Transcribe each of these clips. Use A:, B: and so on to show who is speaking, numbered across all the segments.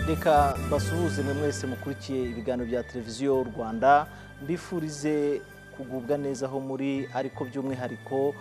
A: Reka basuhuze mwe mwese mukurikiye ibiganiro bya Televiziyo Rwanda, mbifurize kugubwa neza aho muri, ariko by'umwihariko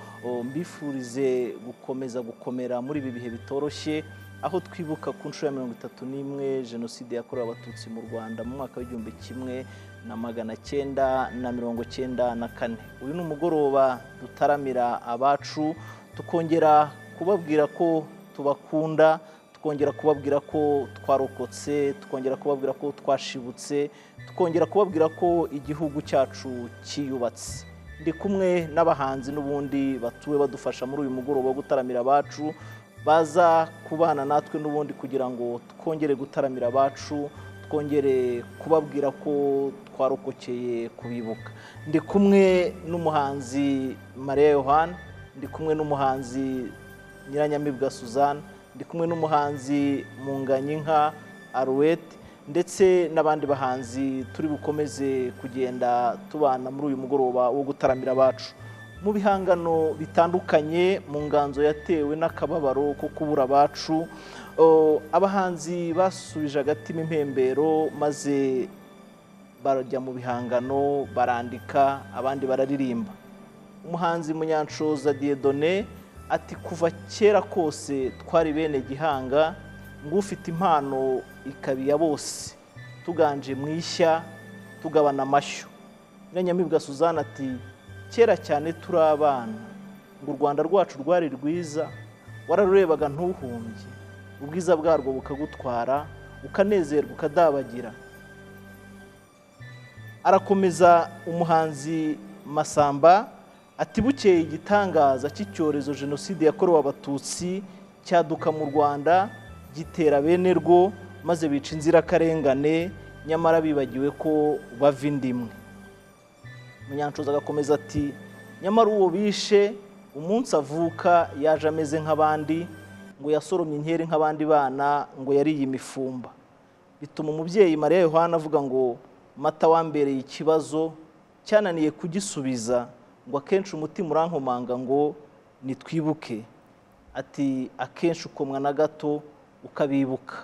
A: mbifurize gukomeza gukomera muri ibi bihe bitoroshye, aho twibuka ku nshuro ya 31 Jenoside yakorewe Abatutsi mu Rwanda mu mwaka w'1994. Uyu ni umugoroba dutaramira abacu, tukongera kubabwira ko tubakunda, tukongera kubabwira ko twarokotse, tukongera kubabwira ko twashibutse, tukongera kubabwira ko igihugu cyacu cyiyubatse. Ndi kumwe n'abahanzi n'ubundi batuwe badufasha muri uyu mugoroba wo gutaramira abacu, baza kubana natwe n'ubundi kugira ngo twongere gutaramira abacu, twongere kubabwira ko twarokokeye kubibuka. Ndi kumwe n'umuhanzi Mariya Yohana, ndi kumwe n'umuhanzi Nyiranyamibwa Suzanne, ndi kumwe n'umuhanzi Munganyinka Arouette, ndetse n'abandi bahanzi turi bukomeze kugenda tubana muri uyu mugoroba wo gutaramira abacu. Mu bihangano bitandukanye, mu nganzo yatewe n'akababaro ko kubura abacu, abahanzi basubije agatima impembero maze barajya mu bihangano, barandika, abandi bararirimba. Umuhanzi Munyanshoza Dieudonné ati kuva kera kose twari bene Gihanga, ngo ufite impano ikabiya bose, tuganje mu ishya tugabana amashyo. Nyiranyamibwa Suzanne ati kera cyane turi abana, ngo u Rwanda rwacu rwari rwiza, wararurebaga ntuhumbye, ubwiza bwarwo bukagutwara, ukanezerwa ukadabagira. Arakomeza umuhanzi Masamba ati bukeye igitangaza cy'icyorezo Jenoside yakorewe Abatutsi cyaduka mu Rwanda, gitera bene rwo maze bica inzirakarengane, nyamara bibagiwe ko bava indimwe. Munyanshoza agakomeza ati nyamara uwo bishe umunsi avuka yaje ameze nk'abandi, ngo yasoromye inkeri nk'abandi bana, ngo yariye imifumba. Bituma umubyeyi Mariya Yohana avuga ngo mata wambereye ikibazo cyananiye kugisubiza, ngo akenshi umutima urankomanga ngo nitwibuke. Ati akenshi ukomwa na gato ukabibuka.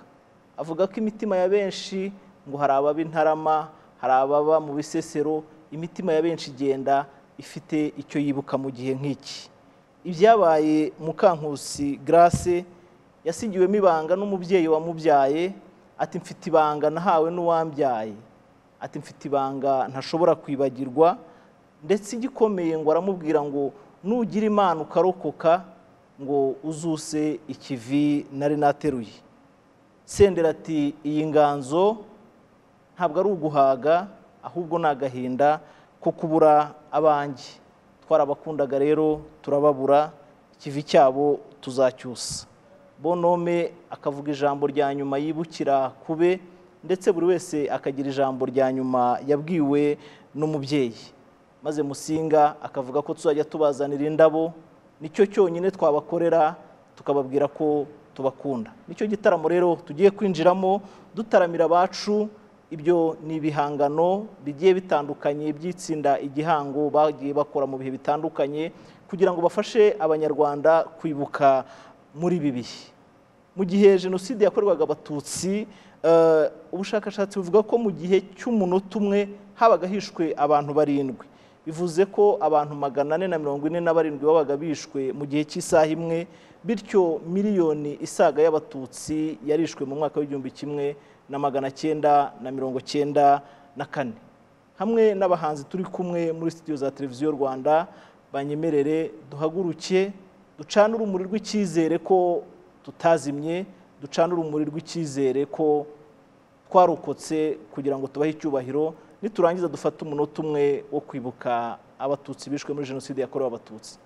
A: Avuga ko imitima ya benshi, ngo hari ababa intarama, hari ababa mu Bisesero, imitima ya benshi igenda ifite icyo yibuka mu gihe nk'iki. Ibyabaye Mukankusi Grace yasigiwemo ibanga n'umubyeyi wamubyaye, ati mfite ibanga nahawe n'uwambyaye, ati mfite ibanga ntashobora kwibagirwa. Ndetse igikomeye ngo aramubwira ngo nugira Imana ukarokoka, ngo uzuse ikivi nari nateruye. Senderi ati iyi nganzo ntabwo ari uguhaga, ahubwo ni agahinda ko kubura abanjye. Twarabakundaga rero turababura, ikivi cyabo tuzacyusa. Bonome akavuga ijambo rya nyuma yibukira kube, ndetse buri wese akagira ijambo rya nyuma yabwiwe n'umubyeyi. Maze Musinga akavuga ko tuzajya tubazanira indabo, nicyo cyonyine twabakorera, tukababwira ko tubakunda. Nicyo gitaramo rero tugiye kwinjiramo dutaramira abacu. Ibyo ni ibihangano bigiye bitandukanye by'itsinda Igihango bagiye bakora mu bihe bitandukanye kugira ngo bafashe Abanyarwanda kwibuka muri ibi bihe. Mu gihe Jenoside yakorwaga Abatutsi, ubushakashatsi buvuga ko mu gihe cy'umunota umwe habaga hishwe abantu 7. Bivuze ko abantu 447 babaga bishwe mu gihe cy'isaha imwe, bityo miliyoni isaga y'Abatutsi yarishwe mu mwaka w'1994. Hamwe n'abahanzi turi kumwe muri studio za Televiziyo Rwanda, banyemerere duhaguruke, ducane urumuri rw'icyizere ko tutazimye, ducane urumuri rw'icyizere ko twarokotse, kugira ngo tubahe icyubahiro. Niturangiza dufate umunota umwe wo kwibuka Abatutsi bishwe muri Jenoside yakorewe Abatutsi.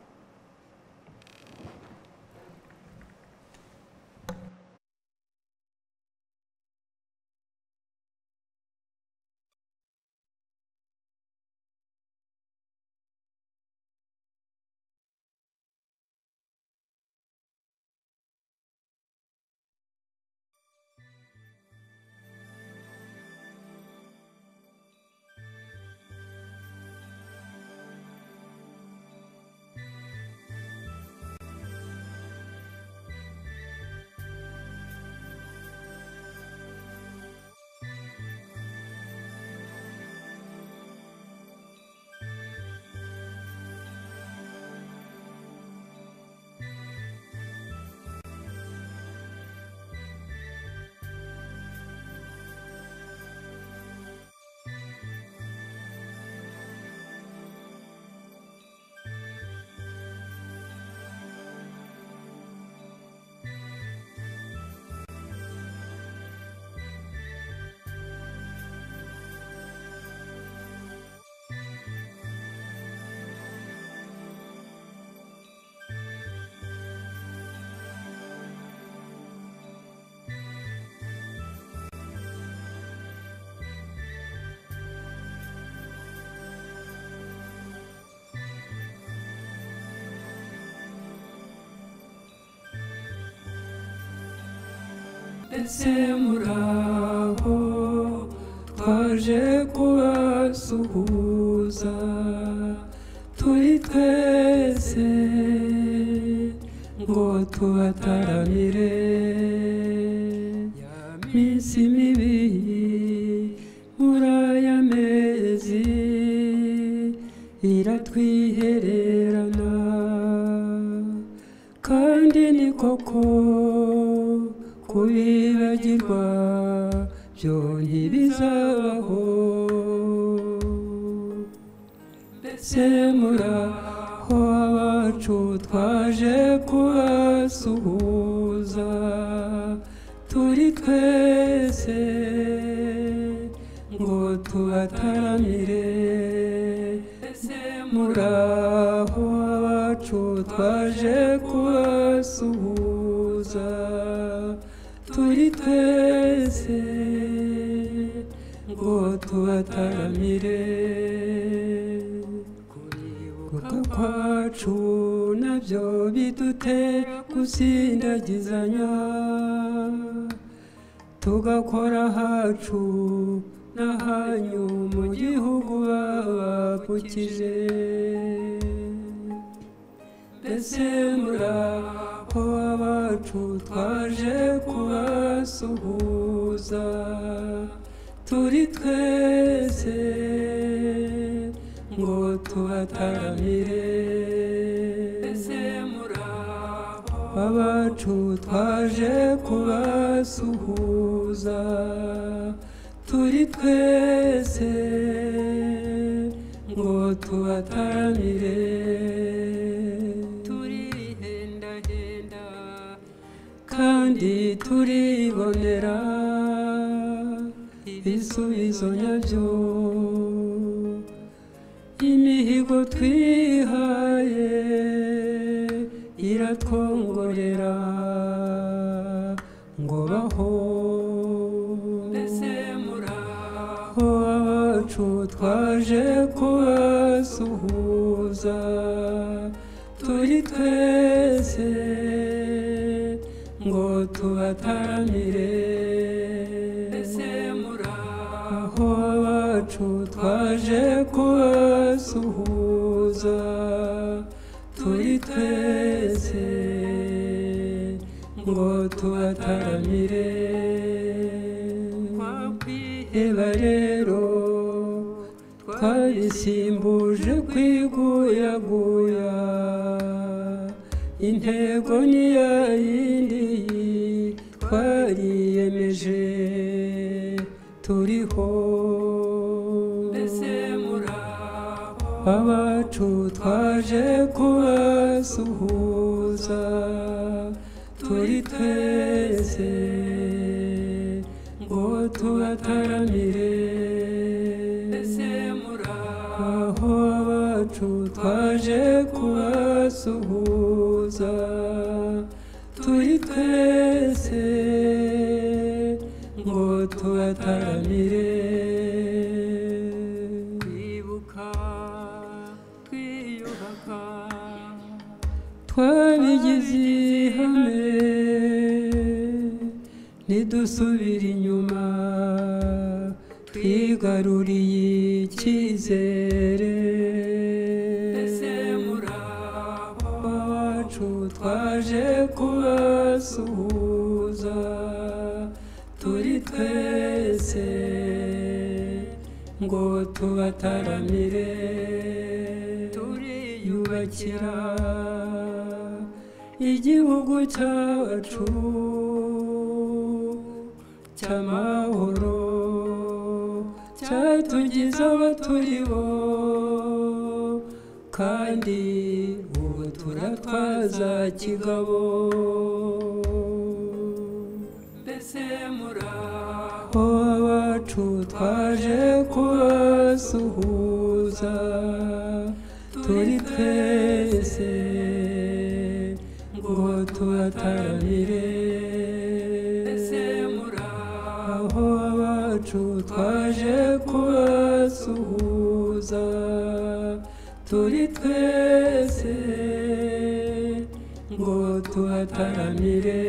B: Mbese muraho twaje kubasuhuza turi twese ngo tubataramire. Ya minsi mibi muri aya mezi iratwihererana, kandi ni koko kubibagirwa byo ntibizabaho. Mbese muraho abacu twaje kubasuhuza turi twese ngo tubataramire. Mbese muraho abacu twaje kubasuhuza turi twese ngo tubataramire. Kubibuka kwacu nabyo bidutera gusindagizanya, tugakora hacu n'ahanyu mu gihugu babapfukije. Mbese muraho abacu twaje kubasuhuza turi twese ngo tubataramire. Mbese muraho abacu twaje kubasuhuza turi twese ngo tubataramire. Turihendahenda kandi turibonera ibisubizo nyabyo, imihigo twihaye iratwongorera ngo baho. Mbese muraho abacu twaje kubasuhuza turi twese ngo tubataramire. Mbese muraho abacu twaje kubasuhuza turi twese ngo tubataramire. Twakwiheba rero twabisimbuje kwiguyaguya, intego ni ya yindi twariyemeje turiho. Mbese muraho abacu twaje kubasuhuza turi twese ngo tubataramire. Mbese muraho abacu twaje kubasuhuza turi twese ngo tubataramire. Kwibuka twiyubaka twabigize ihame, ntidusubire inyuma twigaruriye icyizere. Mbese muraho abacu twaje kubasuhuza turi twese ngo tubataramire. Turiyubakira igihugu cyacu cy'amahoro, cyatugize abaturibo kandi ubu turatwaza kigabo. Mbese muraho abacu twaje kubasuhuza turi twese ngo tubataramire. Mbese muraho abacu twaje kubasuhuza turi twese ngo tubataramire.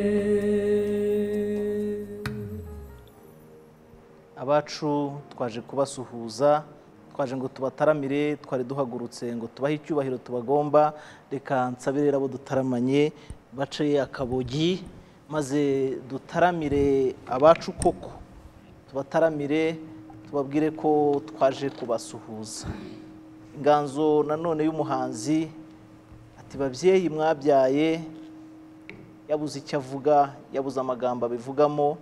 A: Abacu twaje kubasuhuza, twaje ngo tubataramire, twari duhagurutse ngo tubahe icyubahiro tubagomba. Reka nsabire abo dutaramanye bace akabogi maze dutaramire abacu koko, tubataramire tubabwire ko twaje kubasuhuza. Inganzo nanone y'umuhanzi ati babyeyi mwabyaye, yabuze icyo avuga, yabuze amagambo abivugamo,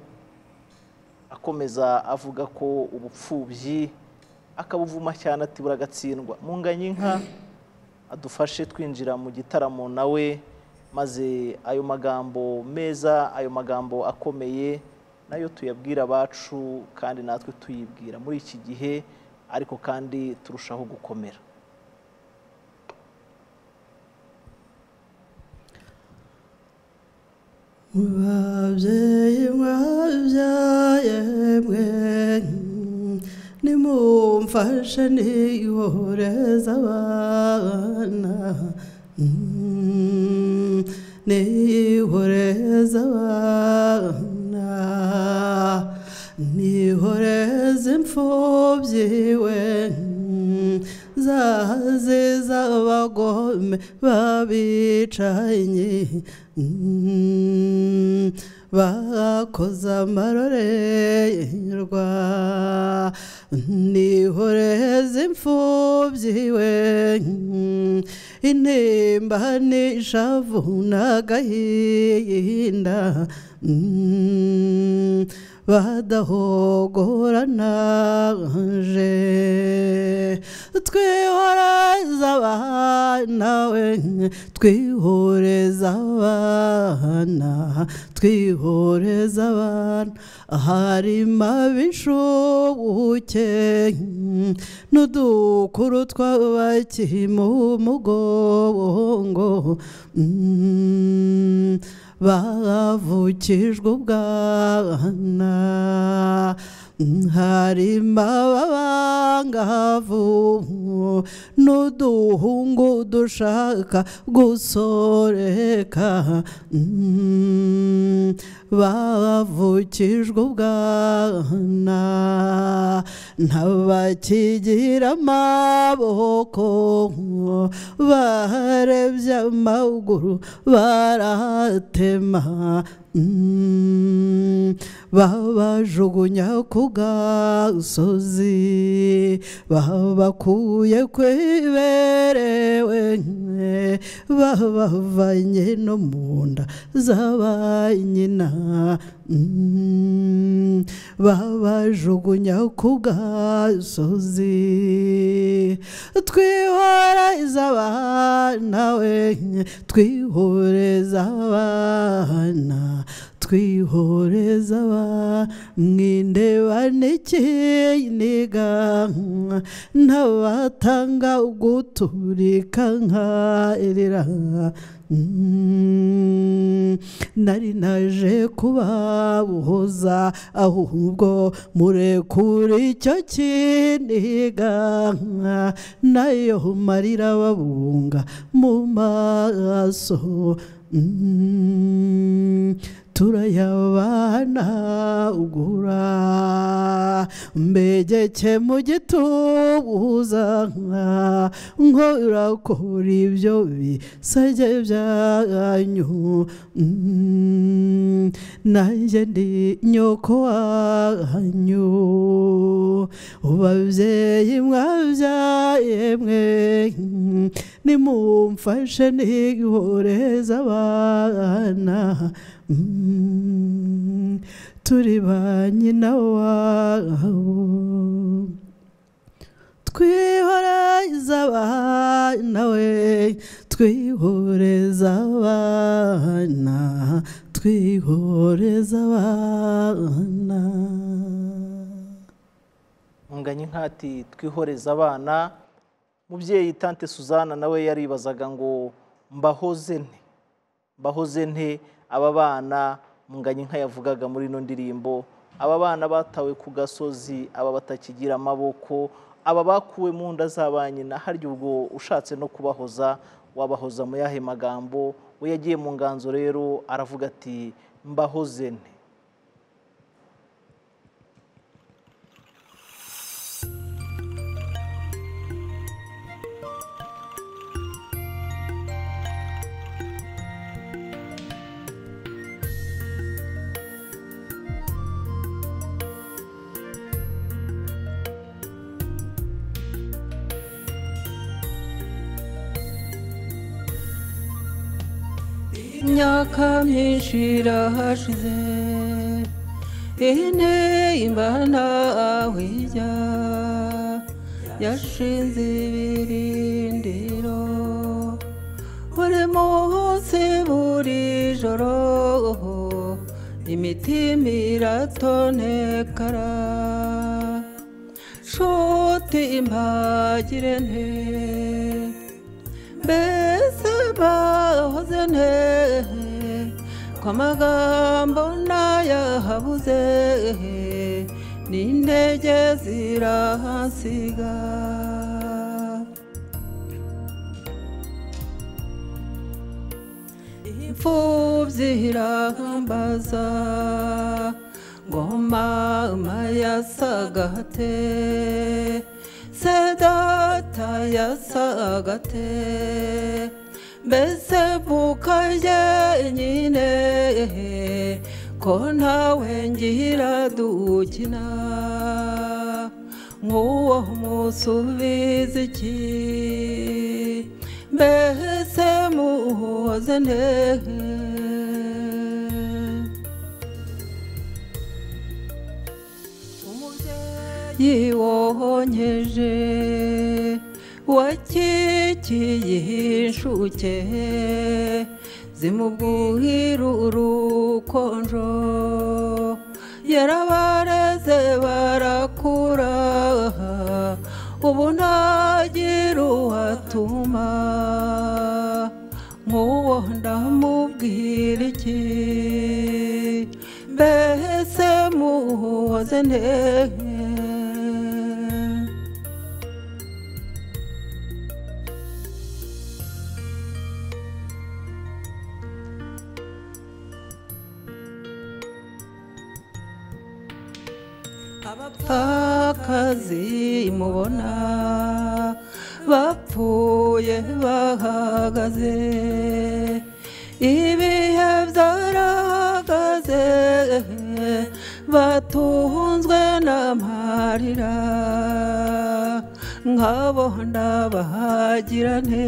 A: akomeza avuga ko ubupfubyi akabuvuma cyane ati buragatsindwa. Munganyinka adufashe twinjira mu gitaramo nawe, maze ayo magambo meza, ayo magambo akomeye nayo tuyabwira abacu kandi natwe tuyibwira muri iki gihe, ariko kandi turushaho gukomera.
C: Babyeyi mwabyaye mwe, nimumfashe nihoreze abana, nihoreze abana, nihoreze imfubyi we, zaziza abagome babicanye, bakoze amarorerwa, nihoreze imfubyi we, intimba n'ishavu n'agahinda, badahogora naje. Twihoreze abana we, twihoreze abana, twihoreze abana, harimo ab'inshuke n'udukuru tw'abakiri mu mugongo, bavukijwe ubwana, harimo abangavu n'uduhungu dushaka gusoreka, bavukijwe ubwana, ntabakigira amaboko, barebye amaguru baratema, babajugunya ku gasozi, babakuye kwiberewe, babavanye no mu nda z'abanyina, babajugunya ku gasozi. Twihoreze abana we, twihoreze abana, twihoreze abana, mwindeba n'ikiniga, ntabatanga guturika nkarira, nari naje kubabuhoza, ahubwo murekure icyo kiniga, nayo marira babunga mu maso, turayabana ugura, mbegeke mu gituza, nkora kuri ibyo bisajye byanyu, nanjye ndi nyoko wanyu. Babyeyi mwabyaye mwe, nimumfashe nihoreze abana, turi ba nyina wabo. Twihoreze abana we, twihoreze abana, twihoreze abana.
A: Munganyinka ati twihoreze abana. Mubyeyi tante Suzana nawe yaribazaga ngo mbahoze nte, mbahoze nte aba bana Munganyinka yavugaga muri ino ndirimbo, aba bana batawe ku gasozi, aba batakigira amaboko, aba bakuwe mu nda z'abanyina. Harya ubwo ushatse no kubahoza wabahoza mu yahe magambo? We yagiye mu nganzo rero aravuga ati mbahoze nte.
B: Imyaka myinshi irahashize intimba ntaho ijya yashinze ibirindiro buri munsi buri joro imitima iratonekara nshuti impagire nte mbese bahoze nte ko amagambo nayahabuze n'intege zirahasiga imfubyi irambaza ngo mama yasaga ate se data yasaga ate mbese mvuka jyenyine ko ntawe ngira dukina nk'uwo musubiza iki mbese muhoze nte umubyeyi wonkeje wakikiye inshuke zimubwira urukonjo yarabareze barakura ubu ntagira uwatuma nk'uwo ndamubwira iki mbese muhoze nte abapfakazi mubona bapfuye bahagaze ibihe byarahagaze batunzwe n'amarira nk'abo ndabahagira nte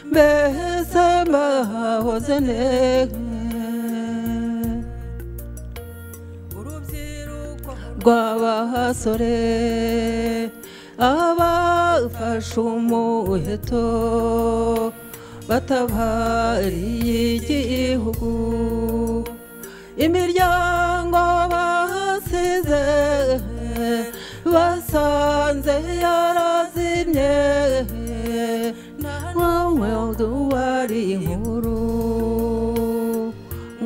B: mbese mbahoze nte rw'abasore abafashe umuheto batabariye igihugu imiryango basize basanze yarazimye ntawe wari inkuru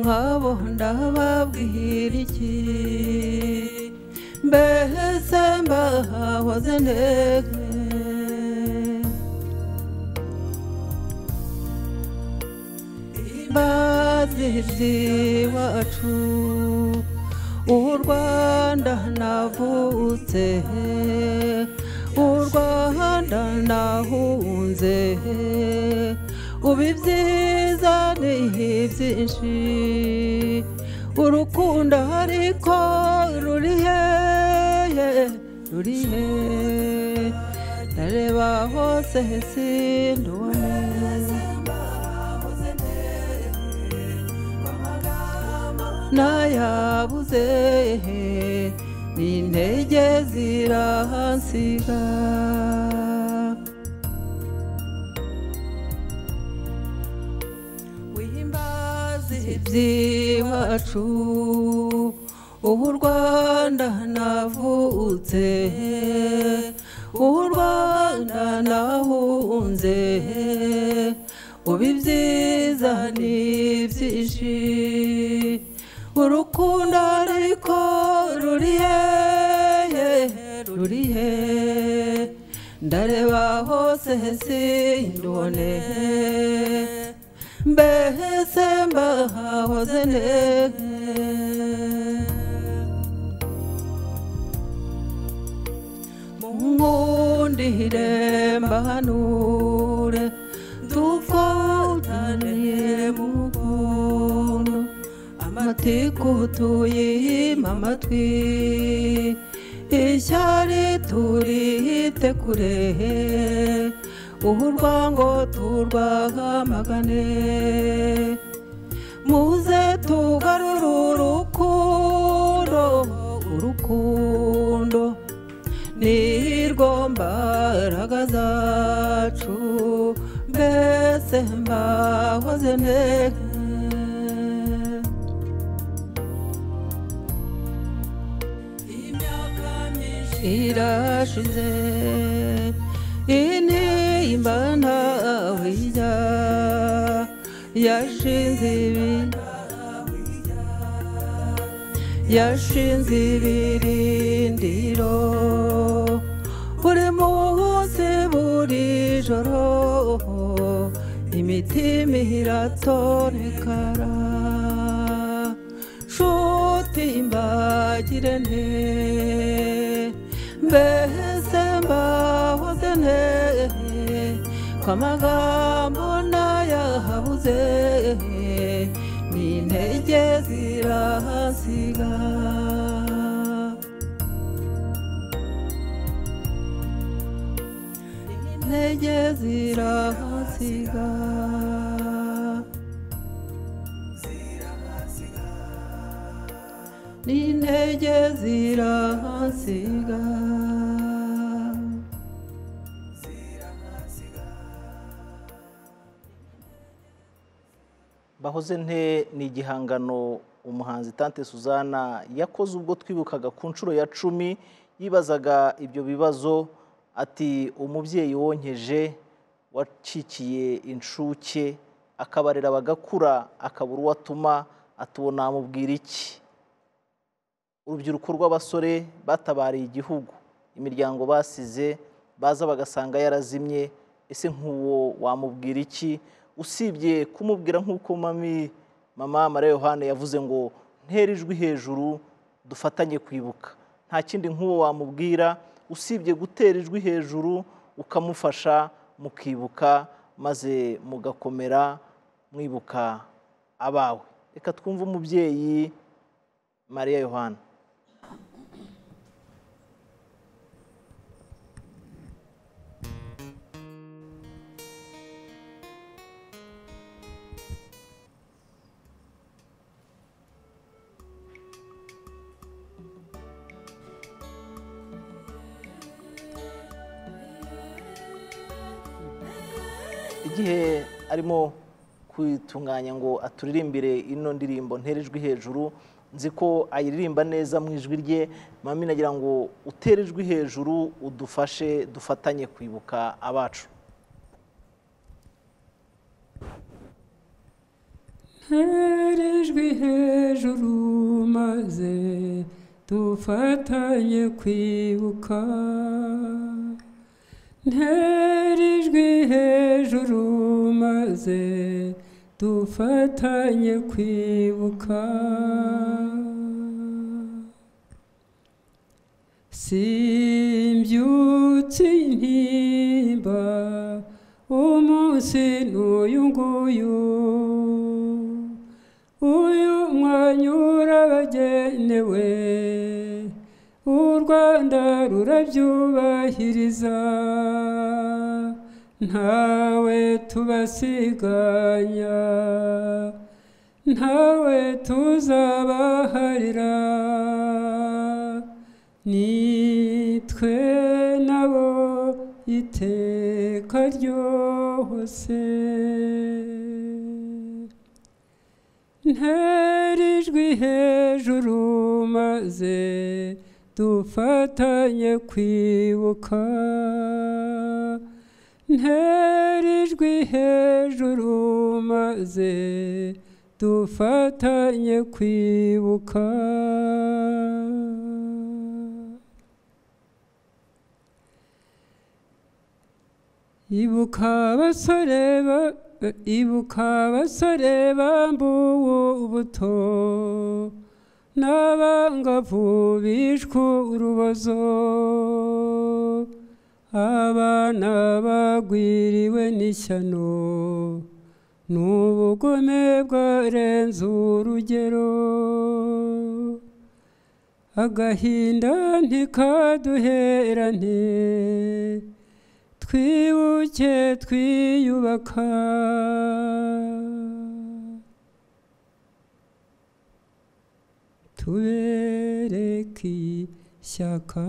B: nk'abo ndababwira iki mbese mbahoze nte imbazi z'iwacu u Rwanda navutse u Rwanda nahunze ubu ibyiza ni byinshi urukundo ariko ruri hehe ruri he ndareba hose sindubone nayabuze n'intege zirahasiga iby'iwacu ubu Rwanda navutse u Rwanda nahunze ubu ibyiza ni byinshi urukundo ariko ruri hehe ruri he ndareba hose sindubone mbese mbahoze nte munkundire mbahanure dufatane mu rukundo amatiku tuyima amatwi ishyari turite kure Urwango turwagamagane, muze tugarure urukundo, urukundo nirwo mbaraga zacu, mbese mbahoze nte. Irashize intimba ntawe ijya, yashinze ibirindiro buri munsi buri joro, imitima iratonekara. Nshuti mbagire nte, mbese mbahoze nte, ko amagambo nayahabuze, n'intege zirahasiga. Intege zirahasiga. N'intege zirahasiga.
A: Bahoze nte ni igihangano umuhanzi Tante Suzana yakoze ubwo twibukaga ku nshuro ya 10, yibazaga ibyo bibazo ati umubyeyi wonkeje wacikiye inshuke akabarera bagakura akabura uwo atuma, atubona amubwira iki? Urubyiruko rw'abasore batabariye igihugu, imiryango basize baza bagasanga yarazimye, ese nk'uwo wamubwira iki? Usibye kumubwira nk'uko mama Mariya Yohana yavuze ngo ntere ijwi hejuru dufatanye kwibuka, nta kindi nk'uwo wamubwira usibye gutera ijwi hejuru ukamufasha mukibuka, maze mugakomera mwibuka abawe. Reka twumve umubyeyi Mariya Yohana. Igihe arimo kwitunganya ngo aturirimbire ino ndirimbo ntere ijwi hejuru, nzi ko ayiririmba neza mu ijwi rye. Mami, nagira ngo utere ijwi hejuru udufashe dufatanye kwibuka abacu.
D: Ntere ijwi hejuru maze dufatanye kwibuka, ntere ijwi hejuru maze dufatanye kwibuka. Simbyutse intimba umunsi n'uyu nguyu, uyu mwanya urabagenewe, u Rwanda rurabyubahiriza, ntawe tubasiganya, ntawe tuzabaharira, nitwe nabo iteka ryose. Ntere ijwi hejuru maze dufatanye kwibuka, ntere ijwi hejuru maze dufatanye kwibuka. Ibuka abasore bambuwe ubuto, n'abangavu bishwe urubozo, abana bagwiriwe n'ishyano, n'ubugome bwarenze urugero. Agahinda ntikaduherane, Twibuke twiyubaka. Tubereke ishyaka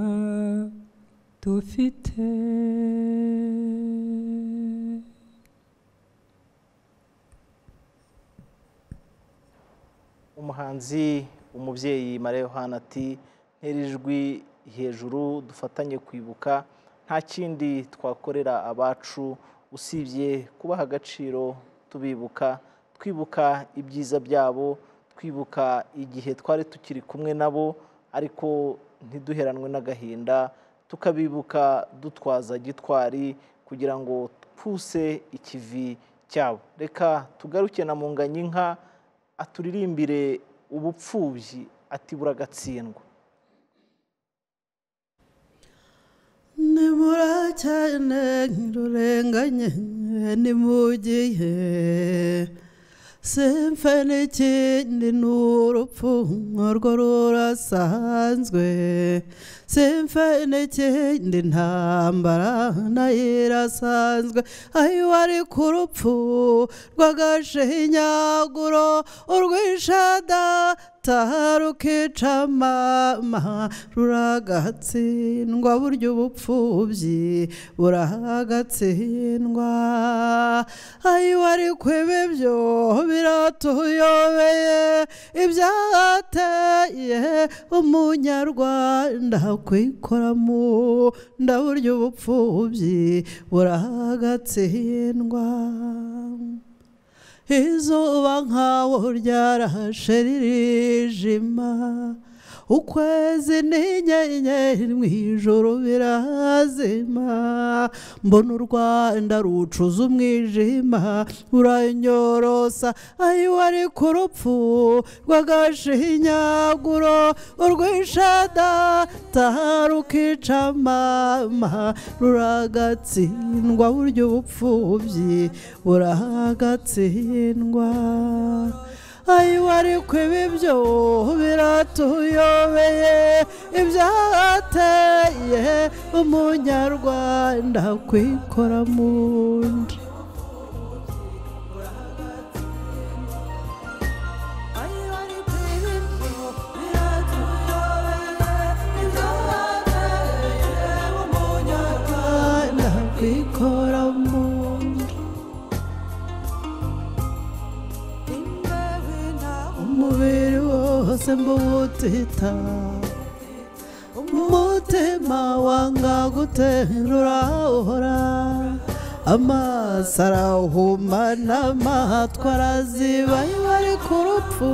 D: dufite.
A: Umuhanzi umubyeyi Mariya Yohana ati ntera ijwi hejuru dufatanye kwibuka, nta kindi twakorera abacu usibye kubaha agaciro tubibuka, twibuka ibyiza byabo, twibuka igihe twari tukiri kumwe nabo ariko ntiduheranwe n'agahinda, tukabibuka dutwaza gitwari kugira ngo twuse ikivi cyabo. Reka tugaruke na Munganyinka aturirimbire ubupfubyi ati buragatsindwa.
C: Nimuracyane rurenganye nimugiye simfe n'ikindi n'urupfu urwo rurasanzwe, simfe n'ikindi ntambara nayo irasanzwe, ayo ari ku rupfu rw'agashinyaguro urwishe data rukica mama ruragatsindwa, burya ubupfubyi buragatsindwa. Ayo ari ku ibyo biratuyobeye ibyateye umunyarwanda kwikora mu nda, burya ubupfubyi buragatsindwa. Izuba nkawo ryarashe ririjima, ukwezi n'inyenyeri mu ijoro birazima, mbona u Rwanda rucuza umwijima uranyorosa, ayo ari ku rupfu rw'agashinyaguro urwishe data rukica mama ruragatsindwa, burya ubupfubyi buragatsindwa. Ayo ariko ibyo biratuyobeye ibyateye umunyarwanda kwikora mu nda. Kwikora mu nda. Umubiri wose mbutita, umutima wanga guterura uhora, amaso arahuma n'amatwi araziba, iyo ari ku rupfu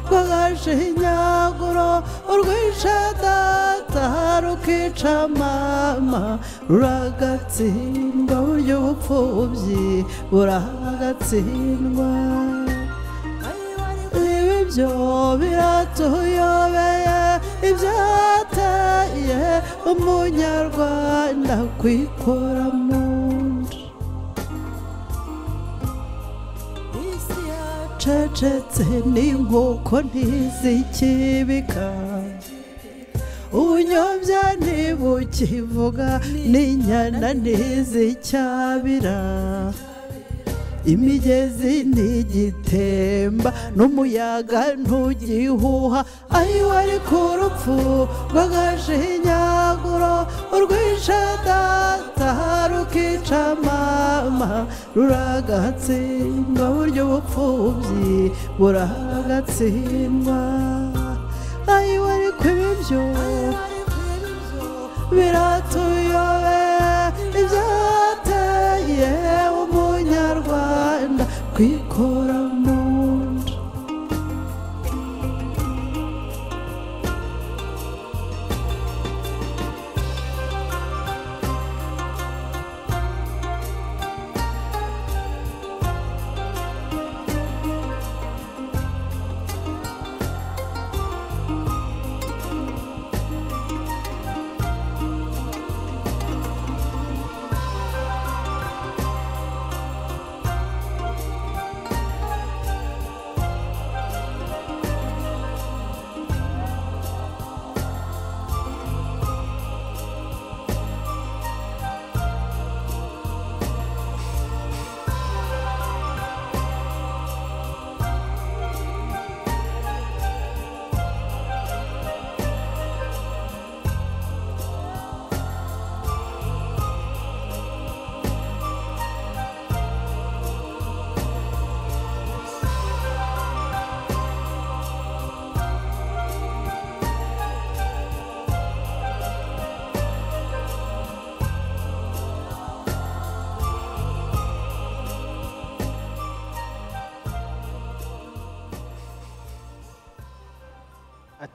C: rw'agashinyaguro urwishe data rukica mama ruragatsindwa, burya ubupfubyi buragatsindwa. Ibyo biratuyobeye ibyateye umunyarwanda kwikora mu nda. Isi yacecetse n'inkoko ntizikibika, ubunyobya ntibukivuga n'inyana ntizicyabira, imigezi ntigitemba n'umuyaga ntugihuha, ayo ari ku rupfu rw'agashinyaguro urwishe data rukica mama ruragatsindwa, burya ubupfubyi buragatsindwa. Ayo ari ku ibyo biratuyobeye ibyateye umunyarwanda kwikora mu nda.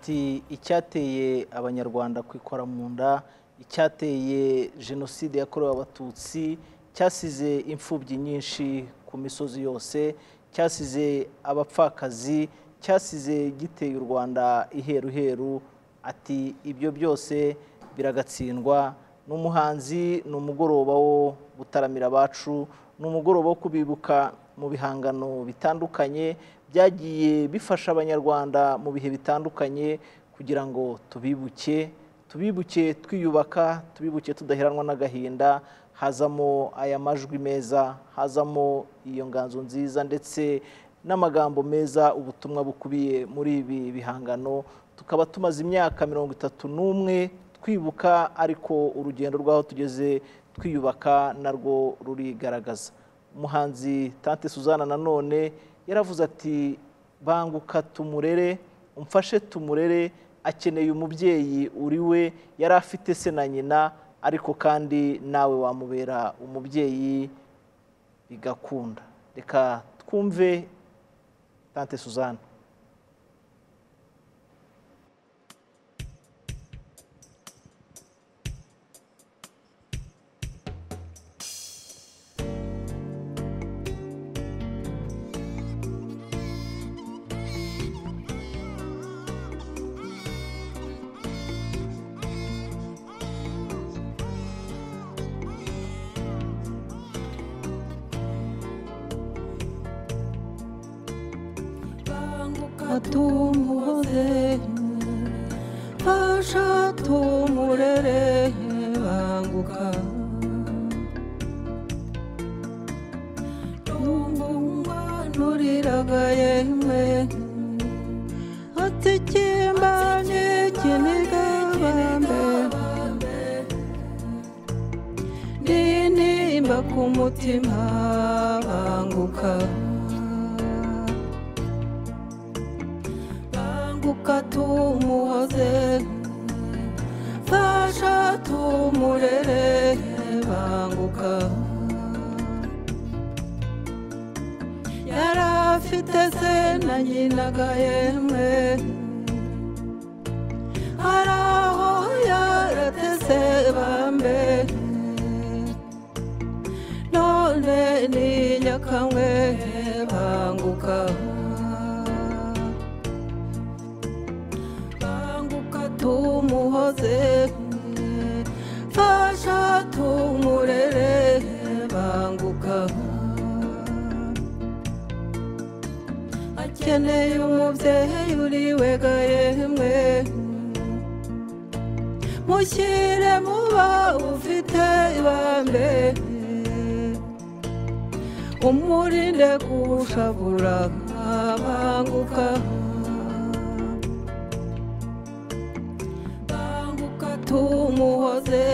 A: Ati icyateye abanyarwanda kwikora mu nda, icyateye jenoside yakorewe abatutsi, cyasize imfubyi nyinshi ku misozi yose, cyasize abapfakazi, cyasize giteye u Rwanda iheruheru. Ati ibyo byose biragatsindwa. Ni umuhanzi, ni umugoroba wo gutaramira abacu, ni umugoroba wo kubibuka mu bihangano bitandukanye byagiye bifasha abanyarwanda mu bihe bitandukanye kugira ngo tubibuke, tubibuke twiyubaka, tubibuke tudaheranwa n'agahinda. Hazamo aya majwi meza, hazamo iyo nganzo nziza ndetse n'amagambo meza, ubutumwa bukubiye muri ibi bihangano. Tukaba tumaze imyaka 31 twibuka, ariko urugendo rw'aho tugeze twiyubaka narwo rurigaragaza. Umuhanzi Tante Suzana nanone yaravuze ati banguka tumurere, umfashe tumurere, akeneye umubyeyi uri we, yari afite se na nyina, ariko kandi nawe wamubera umubyeyi bigakunda. Reka twumve Tante Suzana.
B: Tumuhoze, fasha tumurere, banguka. Tumumwanuriraga yemwe, ati kimbanye kiniga bambe, ninimba ku mutima, banguka. Tumuhoze, fasha tumurere, banguka. Yarafite se na nyina ga yemwe, haraho yaratese bambe, none ni nyakamwe, banguka. Tumuhoze, fasha tumurere, banguka. Akeneye umubyeyi uri we ga yemwe, mushyire muba ufite ibambe, umurinde gushavura, banguka. Tumuhoze,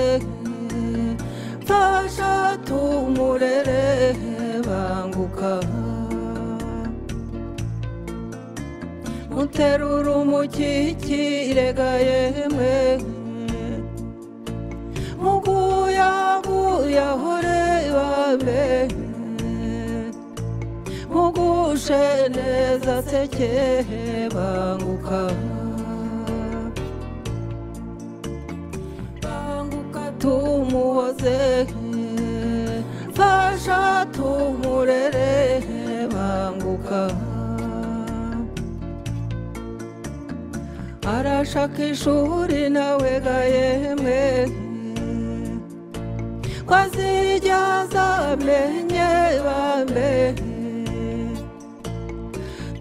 B: fasha tumurere, banguka. Muterure umukikire ga yemwe, muguyaguyahure bambe, mugushe neza seke, banguka. Tumuhoze, fasha tumurere, banguka. Arashaka ishuri nawe ga yemwe, ko azijya azamenye bambe,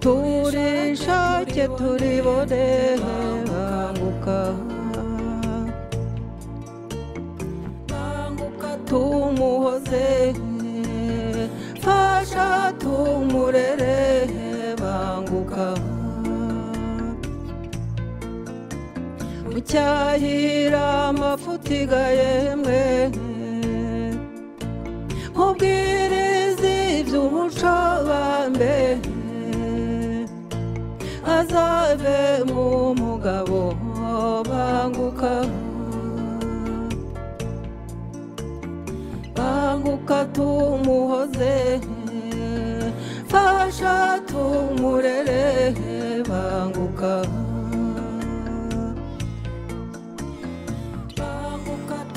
B: turishake turibone, banguka. Tumuhoze, fasha tumurere, banguka. Mucyahira amafuti ga yemwe, mubwirize iby'umuco bambe, azave mu mugabo, banguka. Banguka tumuhoze, fasha tumurere, banguka.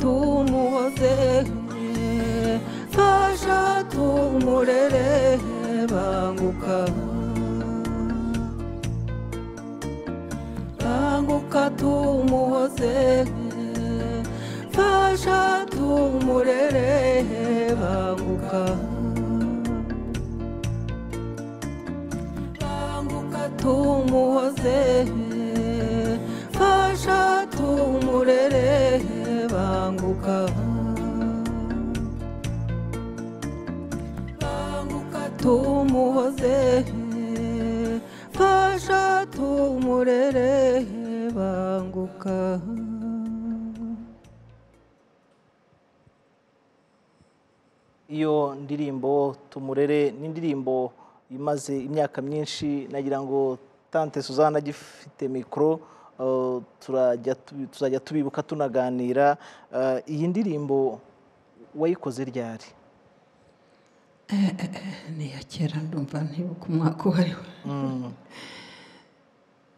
B: tumuhoze, fasha tumurere, banguka. Banguka tumuhoze, fasha tumurere, banguka. Banguka tumuhoze, fasha tumurere, banguka. Banguka tumuhoze, fasha tumurere, banguka.
A: Iyo ndirimbo Tumurere ni indirimbo imaze imyaka myinshi, nagira ngo Tante Suzanne agifite mikoro, tuzajya tubibuka tunaganira. Iyi ndirimbo wayikoze ryari?
B: Ni iya kera, ndumva ntibuka umwaka uwo ari we.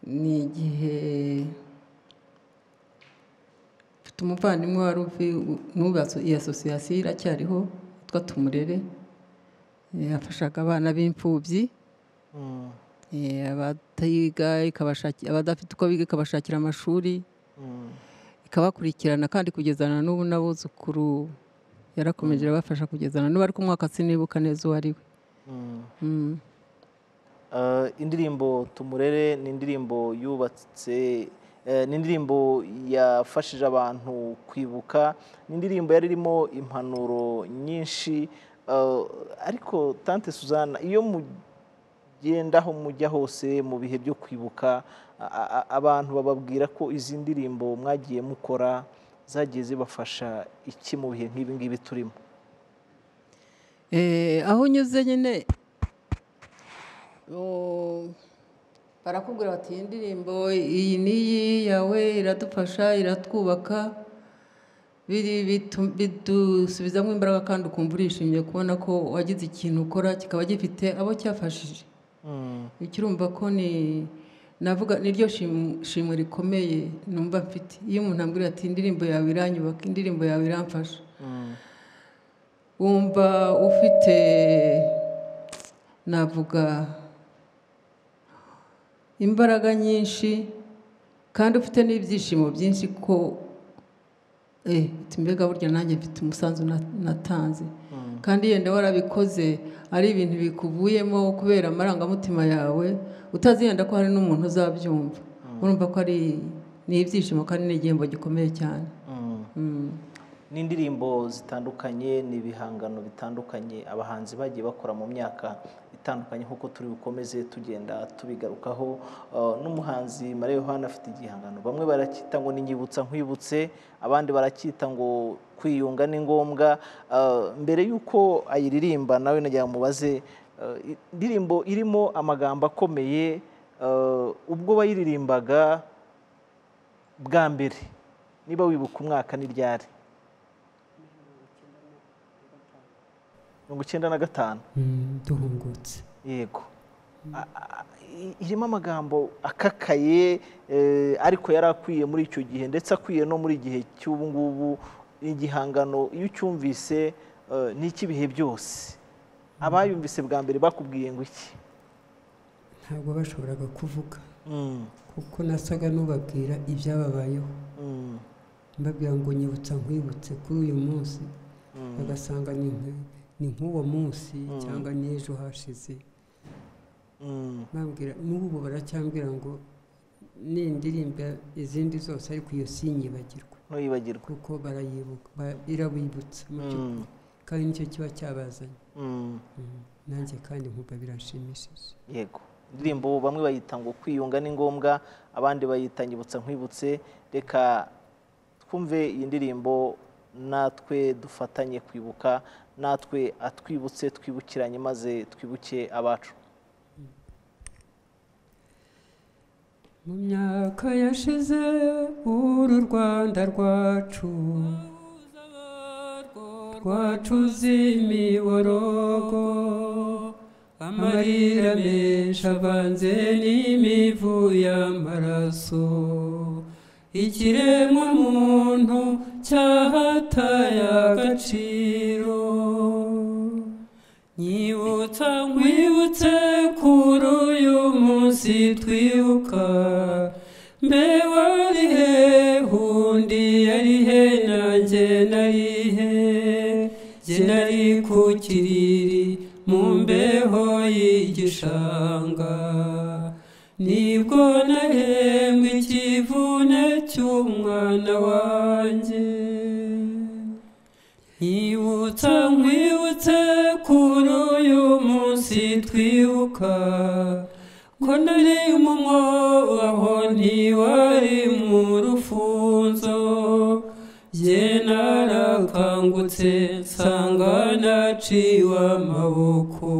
B: Ni igihe mfite umuvandimwe wari n'ubu iyi asosiyasiyo iracyariho yitwa Tumurere, yafashaga abana b'imfubyi, abatiga abadafite uko biga ikabashakira amashuri, ikabakurikirana, kandi kugezana n'ubu n'abuzukuru yarakomeje irabafasha kugezana n'ubu, ariko umwaka sinibuka neza uwo ari we.
A: Indirimbo Tumurere ni indirimbo yubatse, ni indirimbo yafashije abantu kwibuka, ni indirimbo yari irimo impanuro nyinshi. Ariko Tante Suzanne, iyo mugenda aho mujya hose mu bihe byo kwibuka, abantu bababwira ko izi ndirimbo mwagiye mukora zagiye zibafasha iki mu bihe nk'ibi ngibi turimo?
B: Aho unyuze nyine barakubwira bati iyi ndirimbo iyi n'iyi yawe iradufasha, iratwubaka, bidusubizamo imbaraga, kandi ukumva urishimye kubona ko wagize ikintu ukora kikaba gifite abo cyafashije. Ikirumva ko ni navuga niryo shimwe rikomeye numva mfite. Iyo umuntu ambwira ati indirimbo yawe iranyubaka, indirimbo yawe iramfasha, wumva ufite navuga imbaraga nyinshi, kandi ufite n'ibyishimo byinshi ko mbega burya nanjye mfite umusanzu natanze. Kandi yenda warabikoze ari ibintu bikuvuyemo kubera amarangamutima yawe, utaziyenda ko hari n'umuntu uzabyumva. Urumva ko ari ni ibyishimo kandi ni igihembo gikomeye cyane.
A: N'indirimbo zitandukanye, n'ibihangano bitandukanye abahanzi bagiye bakora mu myaka itandukanye, nk'uko turi bukomeze tugenda tubigarukaho. N'umuhanzi Mariya Yohana afite igihangano, bamwe baracyita ngo ni nyibutsa nkwibutse, abandi baracyita ngo kwiyunga ni ngombwa. Mbere y'uko ayiririmba nawe nagira mubaze, indirimbo irimo amagambo akomeye, ubwo bayiririmbaga bwa mbere, niba wibuka umwaka ni ryari? 95.
D: Duhungutse.
A: Yego. Irimo amagambo akakaye, ariko yari akwiye muri icyo gihe, ndetse akwiye no muri gihe cy'ubu ngubu. Igihangano iyo ucyumvise ni icy'ibihe byose. Abayumvise bwa mbere bakubwiye ngo iki?
D: Ntabwo bashoboraga kuvuga, kuko nasaga n'ubabwira ibyababayeho, mbabwira ngo nyibutsa nkwibutse kuri uyu munsi, bagasanga ni nk'uwo munsi cyangwa n'ejo hashize. Bambwira n'ubu baracyambwira ngo nindirimba izindi zose ariko iyo sinyibagirwa.
A: Ntuyibagirwe,
D: kuko barayibuka, irabibutsa mu by'ukuri, kandi nicyo kiba cyabazanye. Nanjye kandi nkumva biranshimishije.
A: Yego. Indirimbo bamwe bayita ngo kwiyunga ni ngombwa, abandi bayita nyibutsa nkwibutse. Reka twumve iyi ndirimbo natwe dufatanye kwibuka, natwe atwibutse, twibukiranye, maze twibuke abacu.
D: Mu myaka yashize uru Rwanda rwacu rwacuze imiborogo, amarira menshi avanze n'imivu y'amaraso, ikiremwa muntu cyahataye agaciro. Nyibutsa nkwibutse kuri uyu munsi twibuka, mbe wari he undi yari he nanjye nari he, jye nari ku kiriri mu mbeho y'igishanga, nibwo nahembwe ikivune cy'umwana wanjye. Nyibutsa nkwibutse kuri uyu munsi twibuka, ko nari mu mwobo aho ntiwari mu rufunzo, jye narakangutse nsanga naciwe amaboko,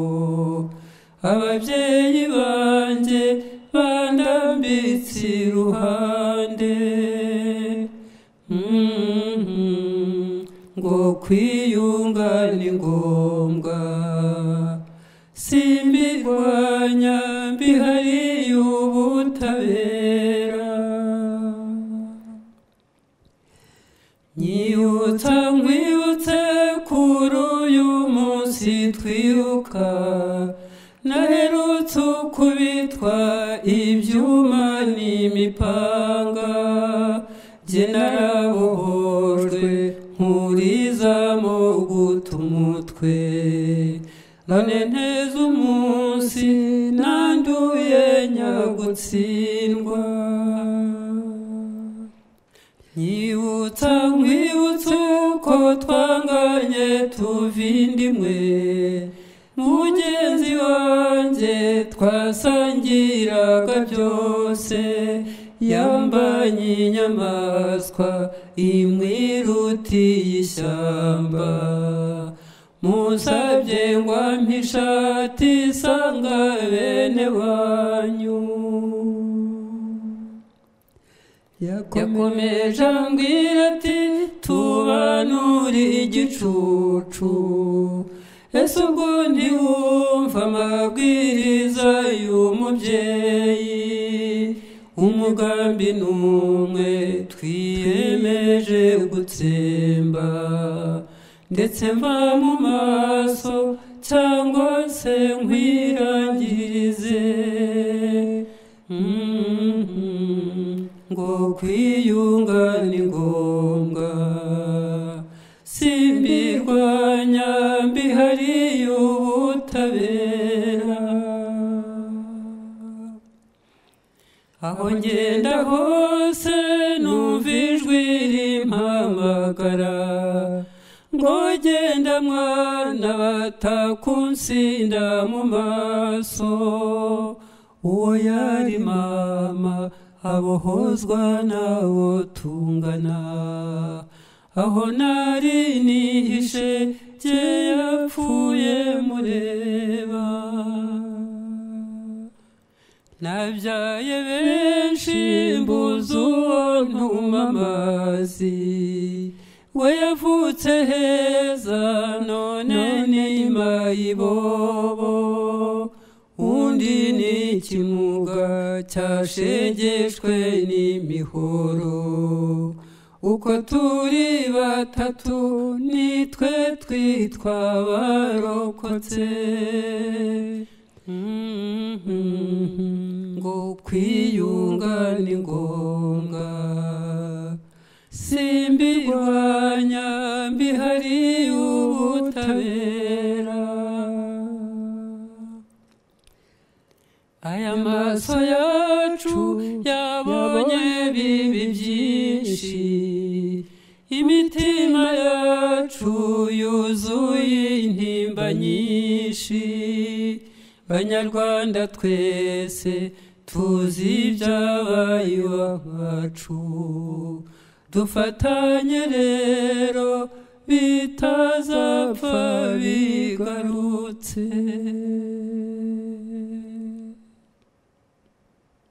D: ababyeyi banjye bandambitse iruhande. Ngo kwiyunga ni ngombwa, simbirwanya mbihariye ubutabera. Nyibutsa nkwibutse kuri uyu munsi twibuka, naherutse ukubitwa ibyuma n'imipanga, jye narabohojwe nkurizamo guta umutwe, none nteze umunsi nanduye nyagutsindwa. Nyibutsa nkwibutse uko twanganye tuva inda imwe, mugenzi wanjye twasangiraga byose, yambanye inyamaswa imwirutiye ishyamba, musabye ngo ampe ishati isanga bene wanyu. Yakomeje ambwira ati tubanure igicucu, ese ubwo ntiwumva amabwiriza y'umubyeyi, umugambi n'umwe twiyemeje gutsemba, ndetse mva mu maso cyangwa se nkwirangirize. Ngo kwiyunga ni ngombwa, simbirwanya mbihariye ubutabera. Aho ngenda hose numva ijwi rimpamagara, ngo genda mwana batakunsinda mu maso, uwo yari mama abohozwa n'abo tungana, aho nari nihishe jye yapfuye mureba. Nabyaye benshi mbuze uwo ntuma amazi, we yavutse heza none ni mayibobo, undi ni ikimuga cyashegeshwe n'imihoro, uko turi batatu nitwe twitwa abarokotse. Ngo kwiyunga ni ngombwa, simbirwanya mbihariye ubutabera. Aya maso yacu yabonye bibi byinshi, imitima yacu yuzuye intimba nyinshi, Banyarwanda twese tuzi ibyabaye iwacu, dufatanye rero bitazapfa bigarutse.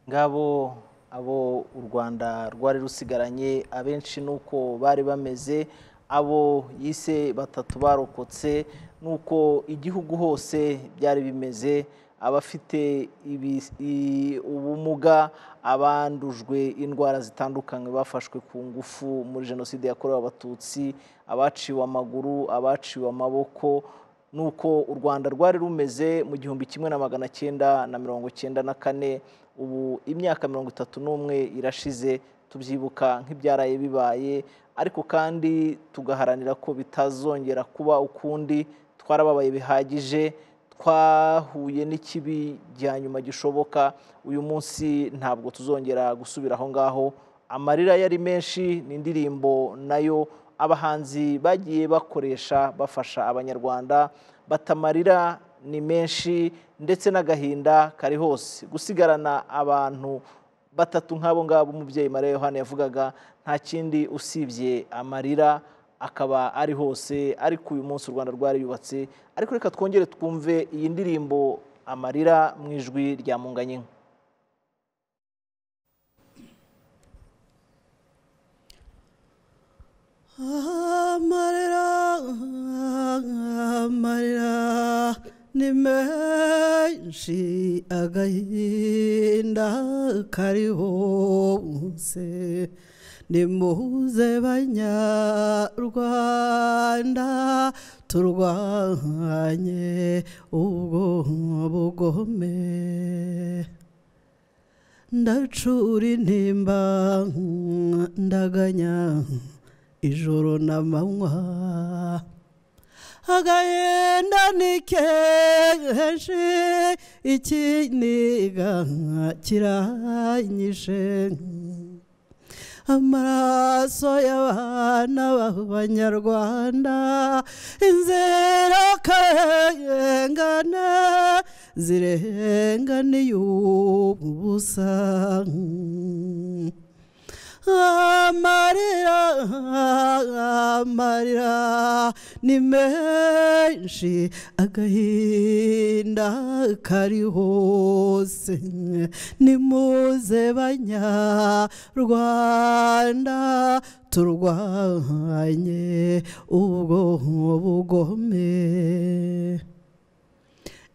A: Ngabo abo u Rwanda rwari rusigaranye abenshi nuko bari bameze, abo yise batatu barokotse nuko igihugu hose byari bimeze, abafite ubumuga, abandujwe indwara zitandukanye bafashwe ku ngufu muri jenoside yakorewe Abatutsi, abaciwe amaguru, abaciwe amaboko. Nuko u Rwanda rwari rumeze mu 1994. Ubu imyaka 31 irashize tubyibuka nk'ibyaraye bibaye, ariko kandi tugaharanira ko bitazongera kuba ukundi. Twarababaye bihagije, twahuye n'ikibi cya nyuma gishoboka. Uyu munsi ntabwo tuzongera gusubira aho ngaho. Amarira yari menshi, ni indirimbo nayo abahanzi bagiye bakoresha bafasha Abanyarwanda. Batamarira ni menshi ndetse n'agahinda kari hose. Gusigarana abantu batatu nk'abo ngabo umubyeyi Mariya Yohana yavugaga, nta kindi usibye amarira akaba ari hose. Ariko uyu munsi u Rwanda rwariyubatse. Ariko reka twongere twumve iyi ndirimbo Amarira mu ijwi rya Munganyinka.
C: Amarira, amarira ni menshi, agahinda kari hose. Nimuze Banyarwanda turwanye ubwo bugome. Ndacura intimba ndaganya ijoro n'amanywa, agahinda ni kenshi, ikiniga kiranyishe. Amaraso y'abana b'Abanyarwanda, inzirakarengane zirenganiye ubusa. Amarira, amarira ni menshi, agahinda kari hose. Nimuze Banyarwanda turwanye ubwo bugome.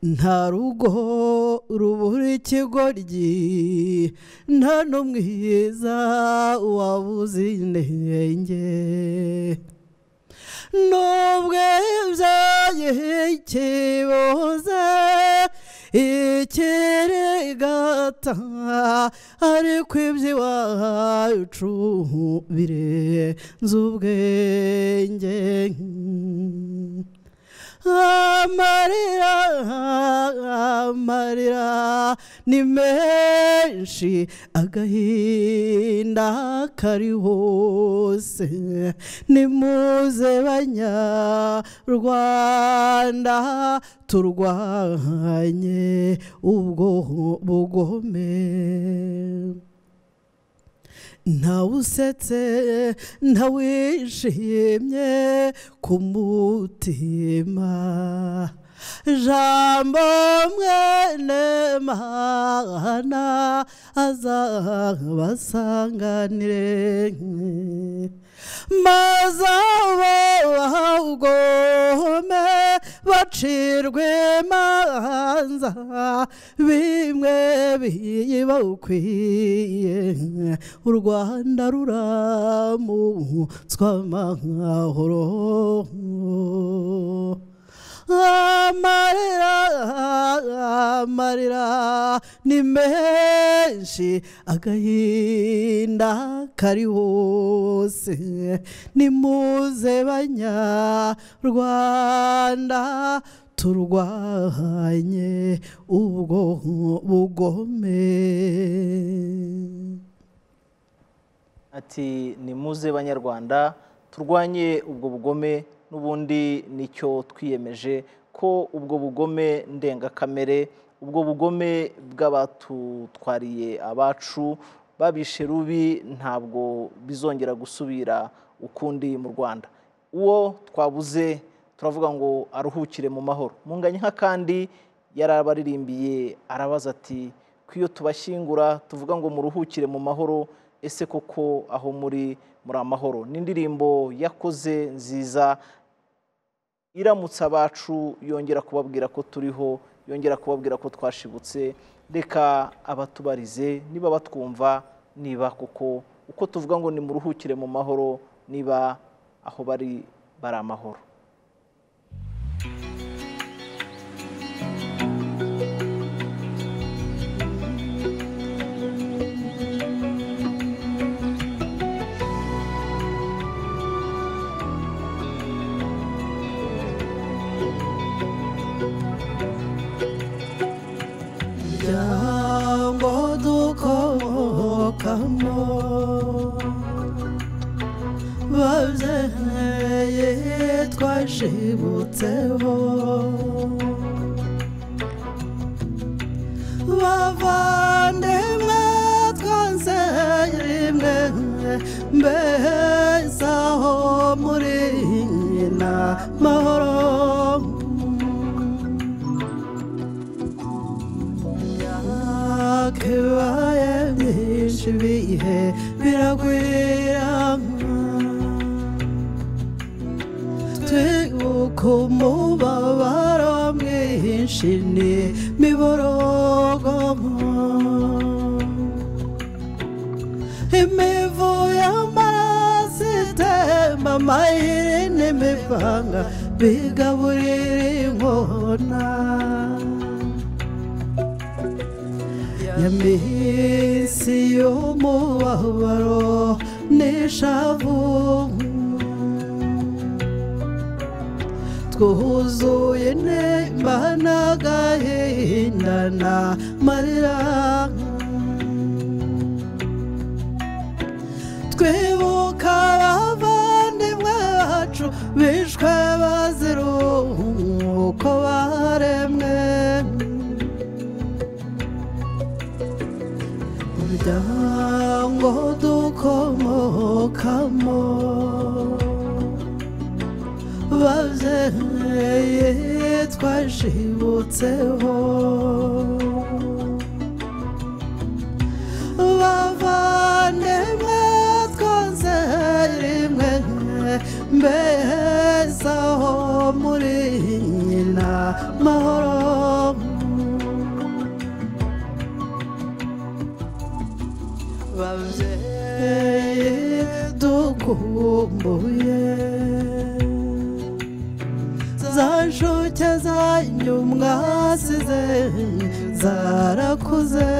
C: Nta rugo rubura ikigoryi, nta n'umwiza wabuze inenge. Nubwo ibyaye ikiboze ikirigata, ariko iby'iwacu birenze ubwenge. Amarira, amarira ni menshi, agahinda kari hose. Nimuze Banyarwanda turwanye ubwo bugome. Ntawusetse ntawishimye ku mutima, Jambo mwene Mana azabasanganire, maze abagome bacirwe imanza bimwe bibakwiye. U Rwanda ruramutswa amahoro. Amarira, amarira ni menshi, agahinda kari hose. Nimuze Banyarwanda turwanye ubwo bugome.
A: Ati nimuze Banyarwanda turwanye ubwo bugome. N'ubundi nicyo twiyemeje, ko ubwo bugome ndengakamere, ubwo bugome bw'abatutwariye abacu babishe rubi, ntabwo bizongera gusubira ukundi mu Rwanda. Uwo twabuze turavuga ngo aruhukire mu mahoro. Munganyinka kandi yarabaririmbiye arabaza ati ko iyo tubashyingura tuvuga ngo muruhukire mu mahoro, ese koko aho muri amahoro? Ni indirimbo yakoze nziza iramutse abacu, yongera kubabwira ko turiho, yongera kubabwira ko twashibutse. Reka abatubarize niba batwumva, niba koko uko tuvuga ngo nimuruhukire mu mahoro, niba aho bari bari amahoro.
C: Babyeyi twashibutseho, bavandimwe twanze rimwe, mbese aho muri nyina mahoro. Kibaye myinshi ibihe biragwira, twibuka umubabaro mwinshi ni miborogo, imivu y'amaraso itemba, amahiri n'imipanga bigaburira inkona. Yamisi y'umubabaro n'ishavu, twuzuye intimba n'agahinda n'amarira, twibuka abavandimwe bacu bishwe bazira uko baremwe. Umuryango dukomokamo, babyeyi twashibutseho, bavandimwe twanze rimwe, mbese aho muri nyina mahoro. Babyeyi dukumbuye za nshuke zanyu mwasize zarakuze,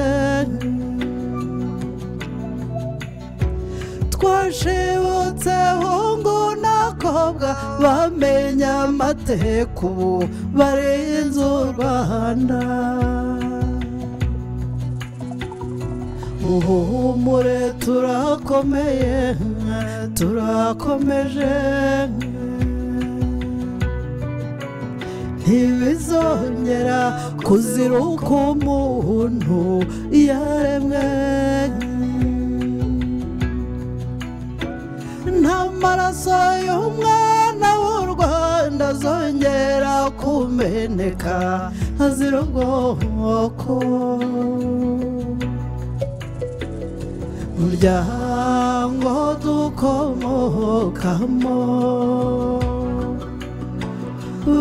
C: twashibutse hungu n'akobwa bamenya amateka ubu barenze u Rwanda. Muhumure turakomeye, turakomeje, ntibizongera kuzira uko umuntu yaremwe. Nta maraso y'umwana w'u Rwanda azongera kumeneka azira ubwoko. Umuryango dukomokamo,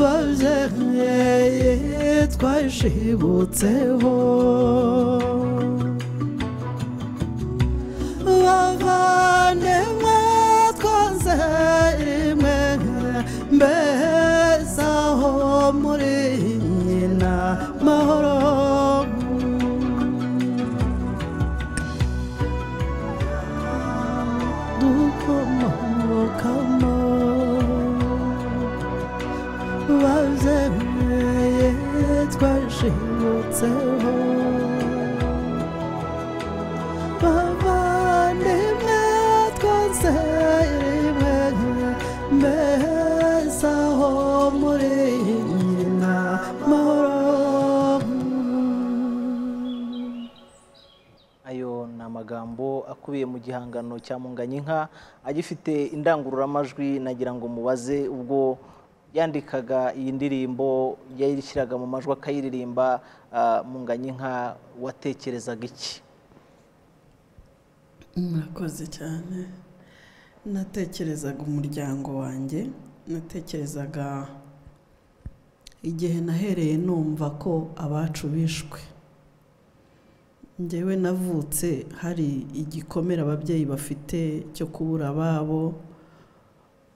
C: babyeyi twashibutseho, bavandimwe twanze rimwe, mbese aho muri nyina mahoro. Dukomokamo, babyeyi twashibutseho, bavandimwe twanze rimwe, mbese aho muri nyina mahoro.
A: Ayo ni amagambo akubiye mu gihangano cya Munganyinka agifite indangururamajwi. Nagira ngo mubaze, ubwo yandikaga iyi ndirimbo yayishyiraga mu majwi akayiririmba, Munganyinka watekerezaga iki?
E: Murakoze cyane. Natekerezaga umuryango wanjye, natekerezaga
C: Igihe nahereye numva ko abacu bishwe, njyewe navutse hari igikomere ababyeyi bafite cyo kubura ababo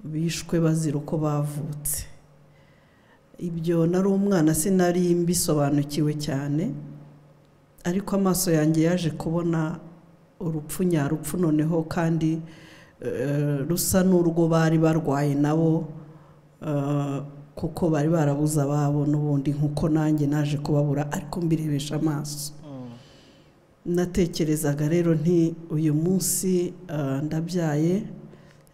C: bishwe bazira uko bavutse. Ibyo nari umwana sinari mbisobanukiwe cyane, ariko amaso yanjye yaje kubona urupfu nyarupfu noneho kandi rusa n'urwo bari barwaye nabo, kuko bari barabuze ababo n'ubundi nkuko nanjye naje kubabura ariko mbirebesha amaso. Natekerezaga rero nti uyu munsi ndabyaye,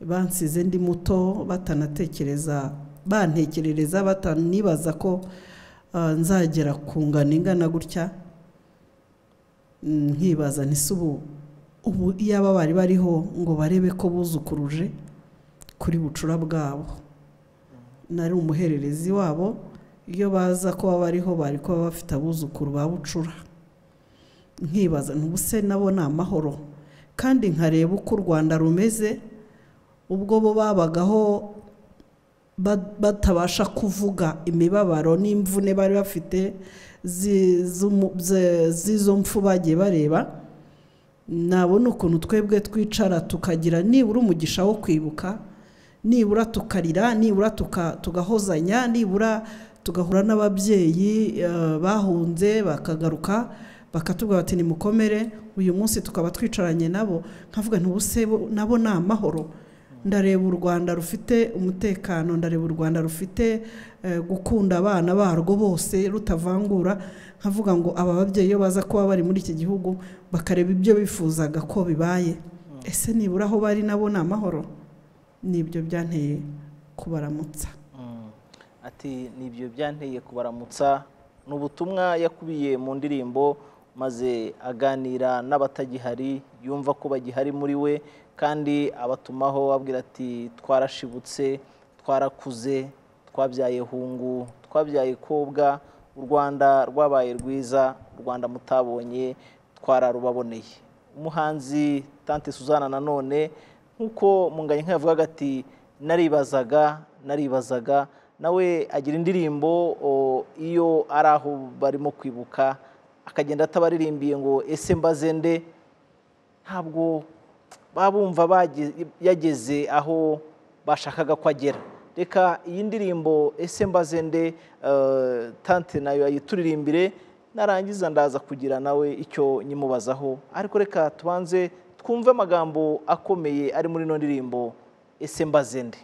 C: bansize ndi muto, batanatekereza bantekerereza, batanibaza ko nzagera ku ngano ingana gutya. Nkibaza nti se ubu iyaba bari bariho ngo barebe ko buzukuruje kuri bucura bwabo, nari umuhererezi wabo, iyo baza ko bariho bari kuba bafite abuzukuru ba bucura. Nkibaza ntubuse nabo ni amahoro, kandi nkareba uko u Rwanda rumeze ubwo bo babagaho batabasha kuvuga imibabaro n'imvune bari bafite z'izo mfu bagiye bareba. Nabona ukuntu twebwe twicara tukagira nibura umugisha wo kwibuka, nibura tukarira, nibura tugahozanya, nibura tugahura n'ababyeyi bahunze bakagaruka bakatubwira bati nimukomere, uyu munsi tukaba twicaranye nabo. Nkavuga ntubuse nabo ni amahoro. Ndareba u Rwanda rufite umutekano, ndareba u Rwanda rufite gukunda abana barwo bose rutavangura. Nkavuga ngo aba babyeyi iyo baza kuba bari muri iki gihugu bakareba ibyo bifuzaga ko bibaye, ese nibura aho bari nabo ni amahoro? Nibyo byanteye kubaramutsa.
A: Ati nibyo byanteye kubaramutsa. Ni ubutumwa yakubiye mu ndirimbo, maze aganira n'abatagihari yumva ko bagihari muri we, kandi abatumaho abwira ati twarashibutse, twarakuze, twabyaye hungu, twabyaye kobwa, u Rwanda rwabaye rwiza, u Rwanda mutabonye twararubaboneye. Umuhanzi Tante Suzana nanone nkuko Munganyinka yavugaga ati naribazaga naribazaga, nawe agira indirimbo iyo ari aho barimo kwibuka akagenda atabaririmbiye ngo ese mbaze nde, ntabwo babumva yageze aho bashakaga ko agera. Reka iyi ndirimbo ese mbaze nde tante nayo ayituririmbire, narangiza ndaza kugira nawe icyo nyimubazaho, ariko reka tubanze twumve amagambo akomeye ari muri ino ndirimbo ese mbaze nde.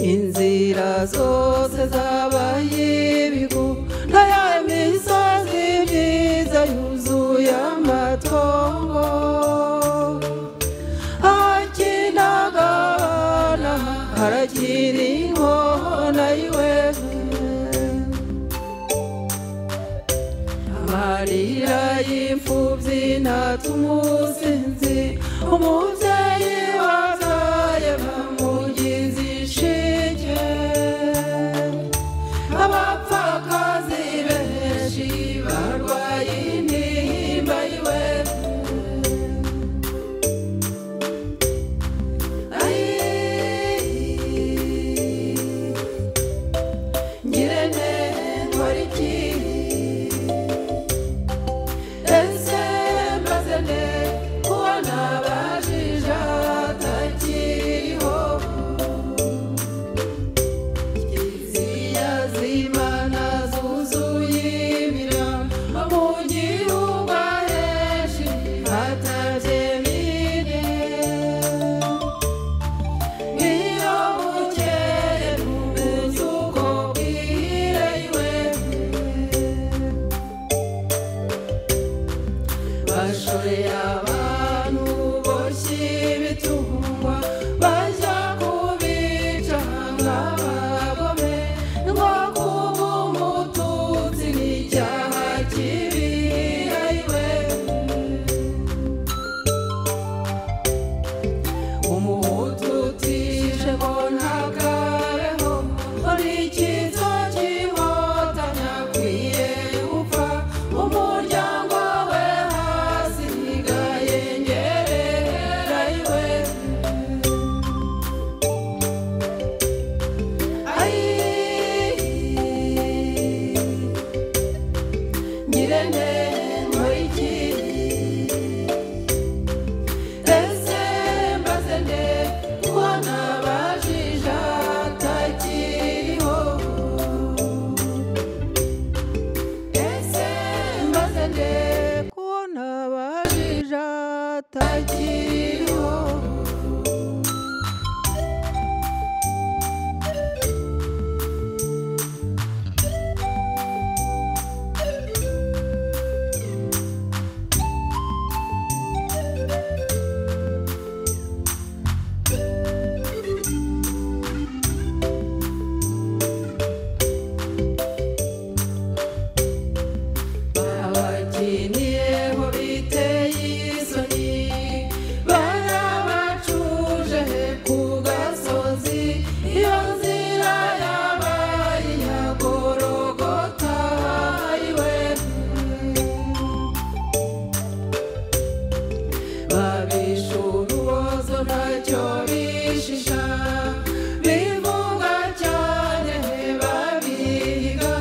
B: Inzira zose zabaye ibigu, nta misozi myiza yuzuye amatongo, hakinaga abana harakiri inkona iwe, amarira y'imfubyi ntatumusinzi, umubyeyi wabyaye bamugize ishike. Umuhutu utishe ngo ntakabeho, uri ikizo cy'inkotanyi akwiye gupfa, umuryango we hasigaye ngerera iwe. Ngirente nkora iki? Ese mbaze nde ko nabajije atakiriho? Ese mbaze nde ko nabajije atakiriho? Babakiniyeho biteye isoni, barabacuje ku gasozi, iyo nzira yabaye iya Gorogota iwe. Babishe urubozo ntacyo bishisha, bivuga cyane babihiga,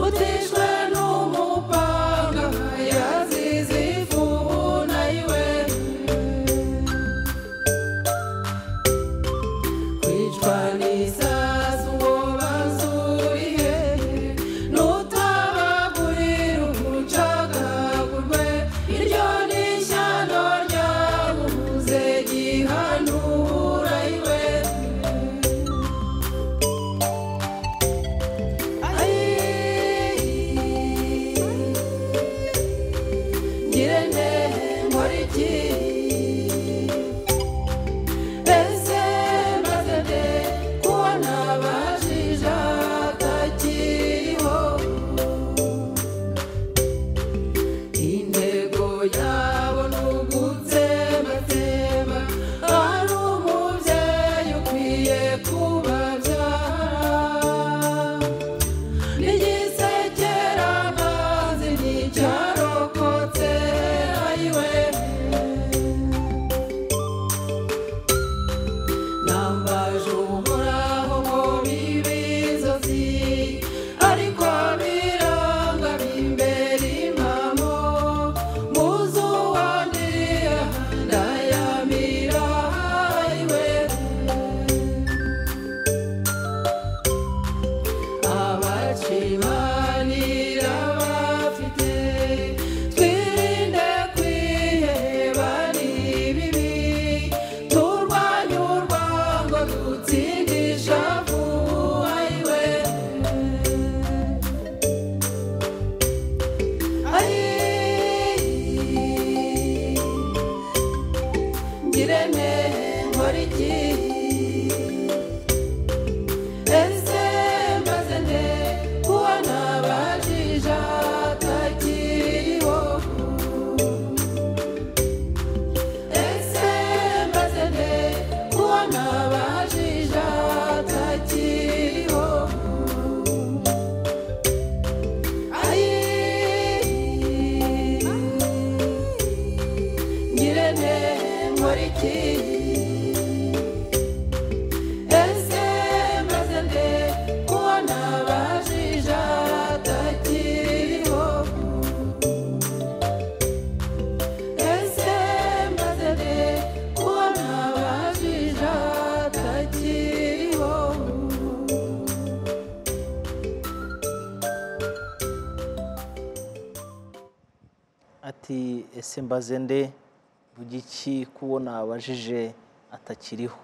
B: utishwe n'umupanga yazize ifuna iwe. Kwicwa n'isasu ngo bazurihe, nutabagurira urucagagurwe, iryo ni ishyano ryabuze gihanura iwe. Ngirente nkora iki? Ese mbaze nde ko nabajije atakiriho? Intego yabo ni ugutsembatsemba, ari umubyeyi ukwiye kubabyara. N'igisekera amazi nticyarokotse ayiwe. Nambaje uhoraho ngo bibe inzozi, ariko biranga bimbera impamo, muzu wandiriye ndayamira ayiwe. Abacimanira bafite, twirinde kwiheba n'ibibi, turwanye urwango dutsindisha vuba iwe. Ngirente nkora iki? Ese mbaze nde ko nabajije atakiriho? Ese mbaze nde ko nabajije atakiriho? Ngirente nkora iki? Ese mbaze nde ko nabajije atakiriho? Ese mbaze nde ko nabajije atakiriho?
A: Ati ese mbaze nde iki kubona abajije atakiriho?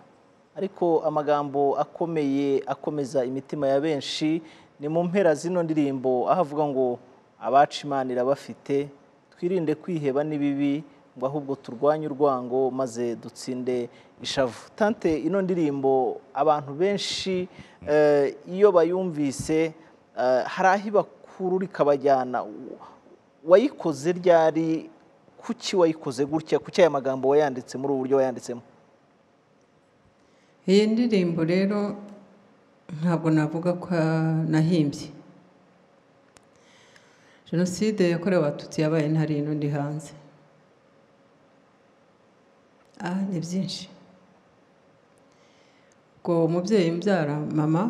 A: Ariko amagambo akomeye akomeza imitima ya benshi ni mu mpera zino ndirimbo, aho avuga ngo abaca Imana irabafite, twirinde kwiheba n'ibibi, ngo ahubwo turwanye urwango maze dutsinde ishavu. Tante, ino ndirimbo abantu benshi iyo bayumvise hari aho ibakurura ikabajyana. Wayikoze ryari? Kuki wayikoze gutya? Kuki aya magambo wayanditse muri ubu buryo wayanditsemo?
B: Iyi ndirimbo rero ntabwo navuga ko nahimbye. Jenoside yakorewe Abatutsi yabaye ntari ino, ndi hanze. Ni byinshi. Ubwo umubyeyi mbyara mama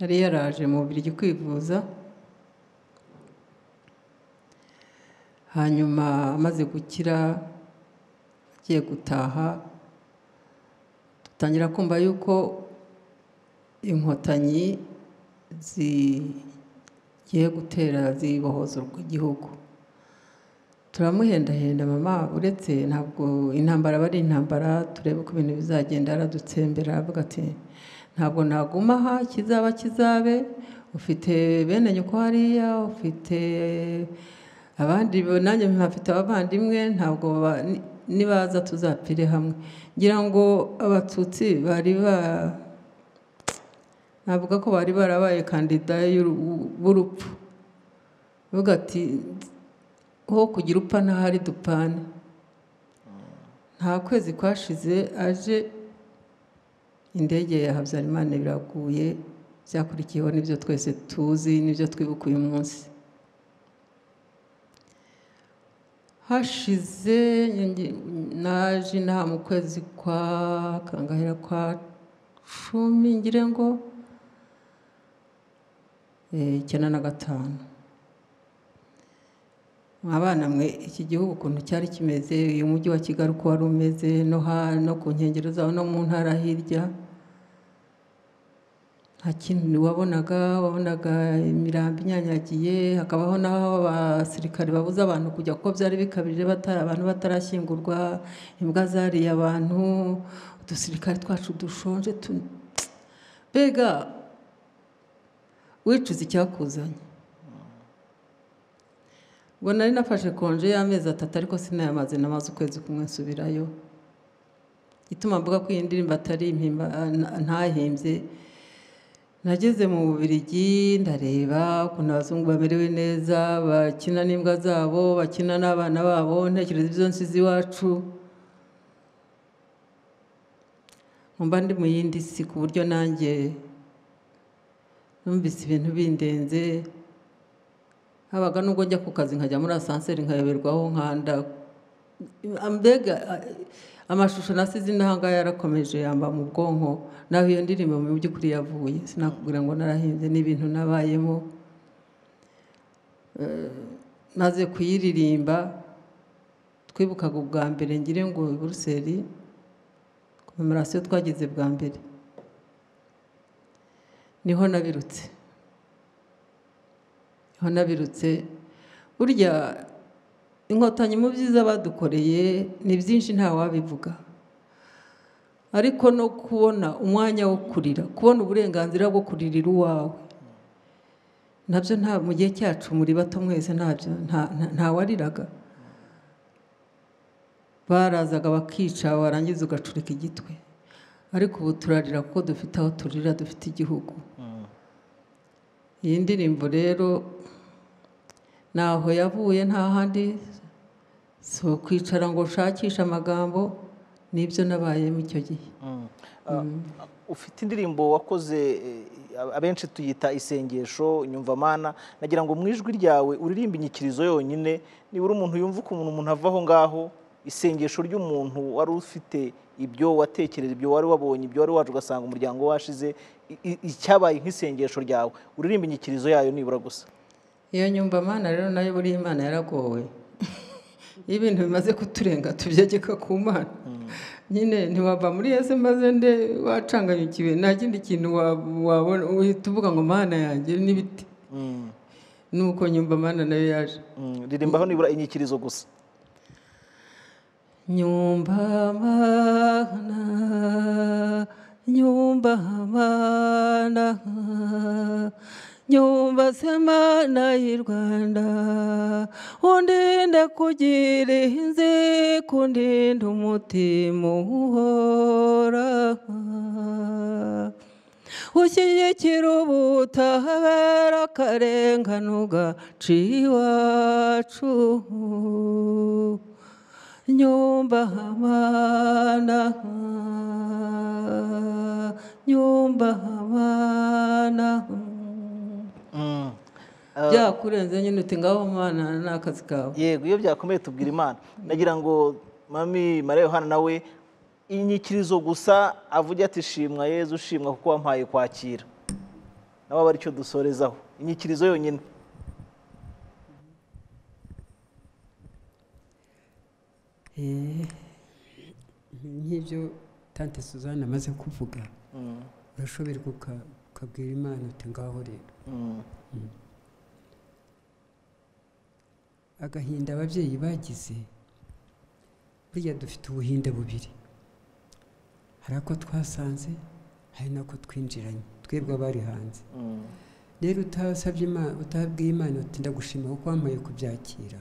B: yari yaraje mu Bubiligi kwivuza, hanyuma amaze gukira agiye gutaha dutangira kumva yuko Inkotanyi zigiye gutera zibohoza igihugu. Turamuhendahenda mama, uretse ntabwo intambara aba ari intambara, turebe uko ibintu bizagenda. Aradutsembera avuga ati ntabwo naguma aha, kizaba kizabe, ufite bene nyoko hariya, ufite abandi, nanjye mpafite abavandimwe, ntabwo nibaza tuzapfire hamwe. Ngira ngo Abatutsi bari navuga ko bari barabaye kandida b'urupfu, bavuga ati ho kugira upfa ntahari dupane. Nta kwezi kwashize aje indege ya Habyarimana biraguye, byakurikiyeho nibyo twese tuzi, nibyo twibuka uyu munsi. Hashize naje inaha mu kwezi kwa kangahera kwa 10 ngire ngo 95. Abana mwe, iki gihugu ukuntu cyari kimeze, uyu mujyi wa Kigali uko wari umeze, no ku nkengero zawo no mu ntara hirya, nta kintu wabonaga. Wabonaga imirambo inyanyagiye, hakabaho n'aho abasirikare babuza abantu kujya kuko byari bikabije, abantu batarashyingurwa, imbwa zariye abantu, udusirikare twacu dushonje, mbega wicuza icyakuzanye. Ubwo nari nafashe konje y'amezi 3 ariko sinayamaze, namaze ukwezi kumwe nsubirayo. Ituma mvuga ko iyi ndirimbo atari impimba, ntahimbye. Nageze mu Bubiligi ndareba ukuntu abazungu bamerewe neza, bakina n'imbwa zabo, bakina n'abana babo, ntekereza ibyo nsize iwacu, mba ndi mu yindi si, ku buryo nanjye numvise ibintu bindenze. Habaga nubwo njya ku kazi nkajya muri asanseri nkayoberwaho nkanda, mbega amashusho nasize inaha yarakomeje yamba mu bwonko. Naho iyo ndirimbo mu by'ukuri yavuye, sinakubwira ngo narahinze, n'ibintu nabayemo. Maze kuyiririmba twibukaga ubwa mbere ngire ngo i Buruseli komemoration twagize bwa mbere, niho nabirutse. Burya Inkotanyi mu byiza badukoreye ni byinshi ntawabivuga, ariko no kubona umwanya wo kurira, kubona uburenganzira bwo kuririra uwawe, nabyo nta mu gihe cyacu muri bato mwese ntabyo ntawariraga. Barazaga bakica, warangiza ugacurika igitwe. Ariko ubu turarira kuko dufite aho turira, dufite igihugu. Iyi ndirimbo rero naho yavuye, nta handi, si ukwicara ngo ushakishe amagambo, nibyo nabayemo icyo gihe.
A: Ufite indirimbo wakoze abenshi tuyita isengesho Nyumvamana, nagira ngo mu ijwi ryawe uririmbe inyikirizo yonyine, nibura umuntu yumva ukuntu umuntu ava aho ngaho, isengesho ry'umuntu wari ufite ibyo watekereje, ibyo wari wabonye, ibyo wari waje ugasanga umuryango washize, icyabaye nk'isengesho ryawe, uririmbe inyikirizo yayo nibura gusa.
B: Iyo Nyumvamana rero nayo buri Imana yaragowe. Iyo ibintu bimaze kuturenga tubyegeka ku Mana. Nyine ntiwava muri Yesu maze nde wacanganyukiwe, nta kindi kintu wabona, uhita uvuga ngo Mana yanjye n'ibiti. Nuko Nyumvamana nayo yaje.
A: Ririmbaho nibura inyikirizo gusa.
B: Nyumvamana, Nyumvamana, nyumva semana y'u Rwanda, undinde kugira inzika, undinde umutima uhora, ushyigikira ubutabera, akarengane ugaca iwacu. Nyumvamana. Nyumba Mana. Byakurenze nyine uti ngaho Mana ni akazi kawe.
A: Yego, iyo byakomeye tubwira Imana. Nagira ngo mami Mariya Yohana nawe inyikirizo gusa avuge ati shimwa Yezu, shimwa kuko wampaye kwakira, nawe aba aricyo dusorezaho, inyikirizo yonyine.
D: Nk'ibyo tante Suzanne amaze kuvuga, urashoberwa ukabwira Imana uti ngaho rero. Agahinda ababyeyi bagize, burya dufite ubuhinda bubiri, hari ako twasanze, hari n'ako twinjiranye twebwe abari hanze. Rero utasabye Imana, utabwiye Imana uti ndagushima kuko wampaye kubyakira,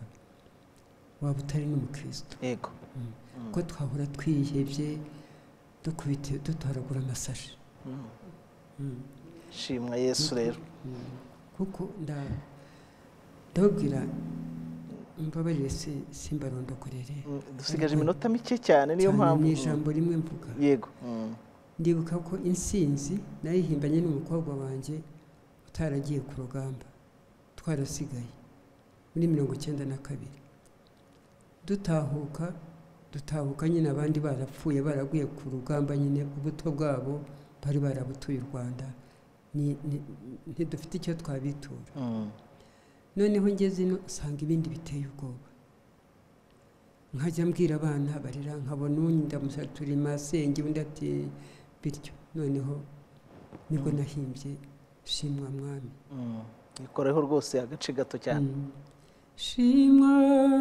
D: waba utari n'umukristo.
A: Yego.
D: Ko twahora twihebye, dukubite, dutoragura amasashi.
A: Shimwa Yesu rero.
D: Kuko ndababwira, mbabarire simbarondokorere.
A: Dusigaje iminota mike cyane, niyo mpamvu
D: ni ijambo rimwe mvuga.
A: Yego.
D: Ndibuka ko insinzi nayihimbanye n'umukobwa wanjye utaragiye ku rugamba, twarasigaye muri 92. Dutahuka nyine abandi barapfuye, baraguye ku rugamba nyine, ubuto bwabo bari barabutuye u Rwanda, ntidufite icyo twabitura. Noneho ngeze ino usanga ibindi biteye ubwoba, nkajya mbwira abana barira, nkabona undi ndamusatura masenge, undi ati bityo. Noneho nibwo nahimbye Shimwa Mwami.
A: Ikoreho rwose agace gato cyane.
D: Shimwa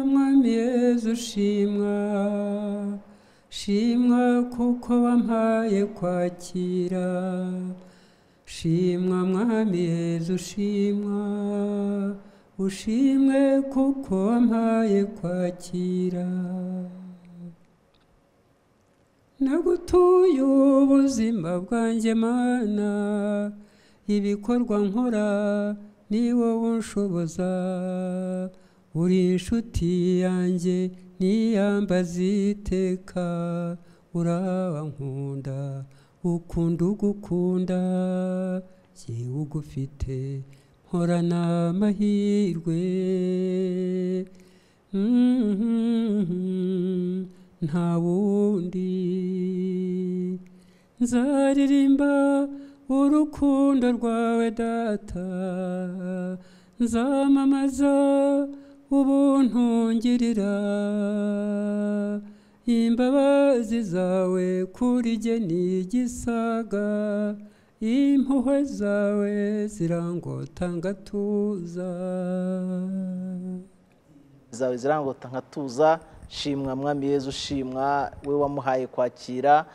D: Mwami Yezu, shimwa, shimwa kuko wampaye kwakira, shimwa Mwami Yezu, shimwa, ushimwe kuko wampaye kwakira. Nagutuye ubuzima bwanjye Mana, ibikorwa nkora ni wowe unshoboza, uri inshuti yanjye niyambaza iteka, urankunda ukunda ugukunda, jyewe ugufite mporana amahirwe. Nta wundi nzaririmba urukundo rwawe data, nzamamaza ubuntu ngirira, imbabazi zawe kuri jye ni igisaga, impuhwe zawe zirangota ngatuza.
A: Zawe zirangota nkatuza. Shimwa Mwami Yezu, shimwa we wamuhaye kwakira.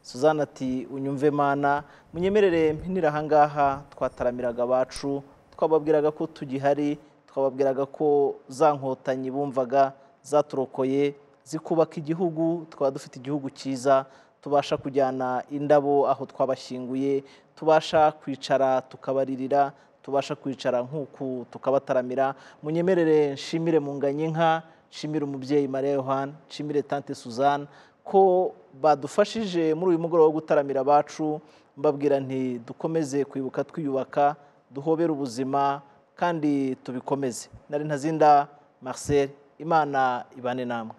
A: Suzanne ati unyumve Mana. Munyemerere mpinira ahangaha, twataramiraga abacu, twababwiraga ko tugihari, twababwiraga ko za nkotanyi bumvaga zaturokoye zikubaka igihugu, twaba dufite igihugu cyiza, tubasha kujyana indabo aho twabashyinguye, tubasha kwicara tukabaririra, tubasha kwicara nk'uku tukabataramira. Munyemerere nshimire Munganyinka, nshimire umubyeyi Mariya Yohana, nshimire tante Suzanne ko badufashije muri uyu mugoroba wo gutaramira abacu. Mbabwira nti dukomeze kwibuka twiyubaka, duhobere ubuzima kandi tubikomeze. Nari Ntazinda Marcel, Imana ibane namwe.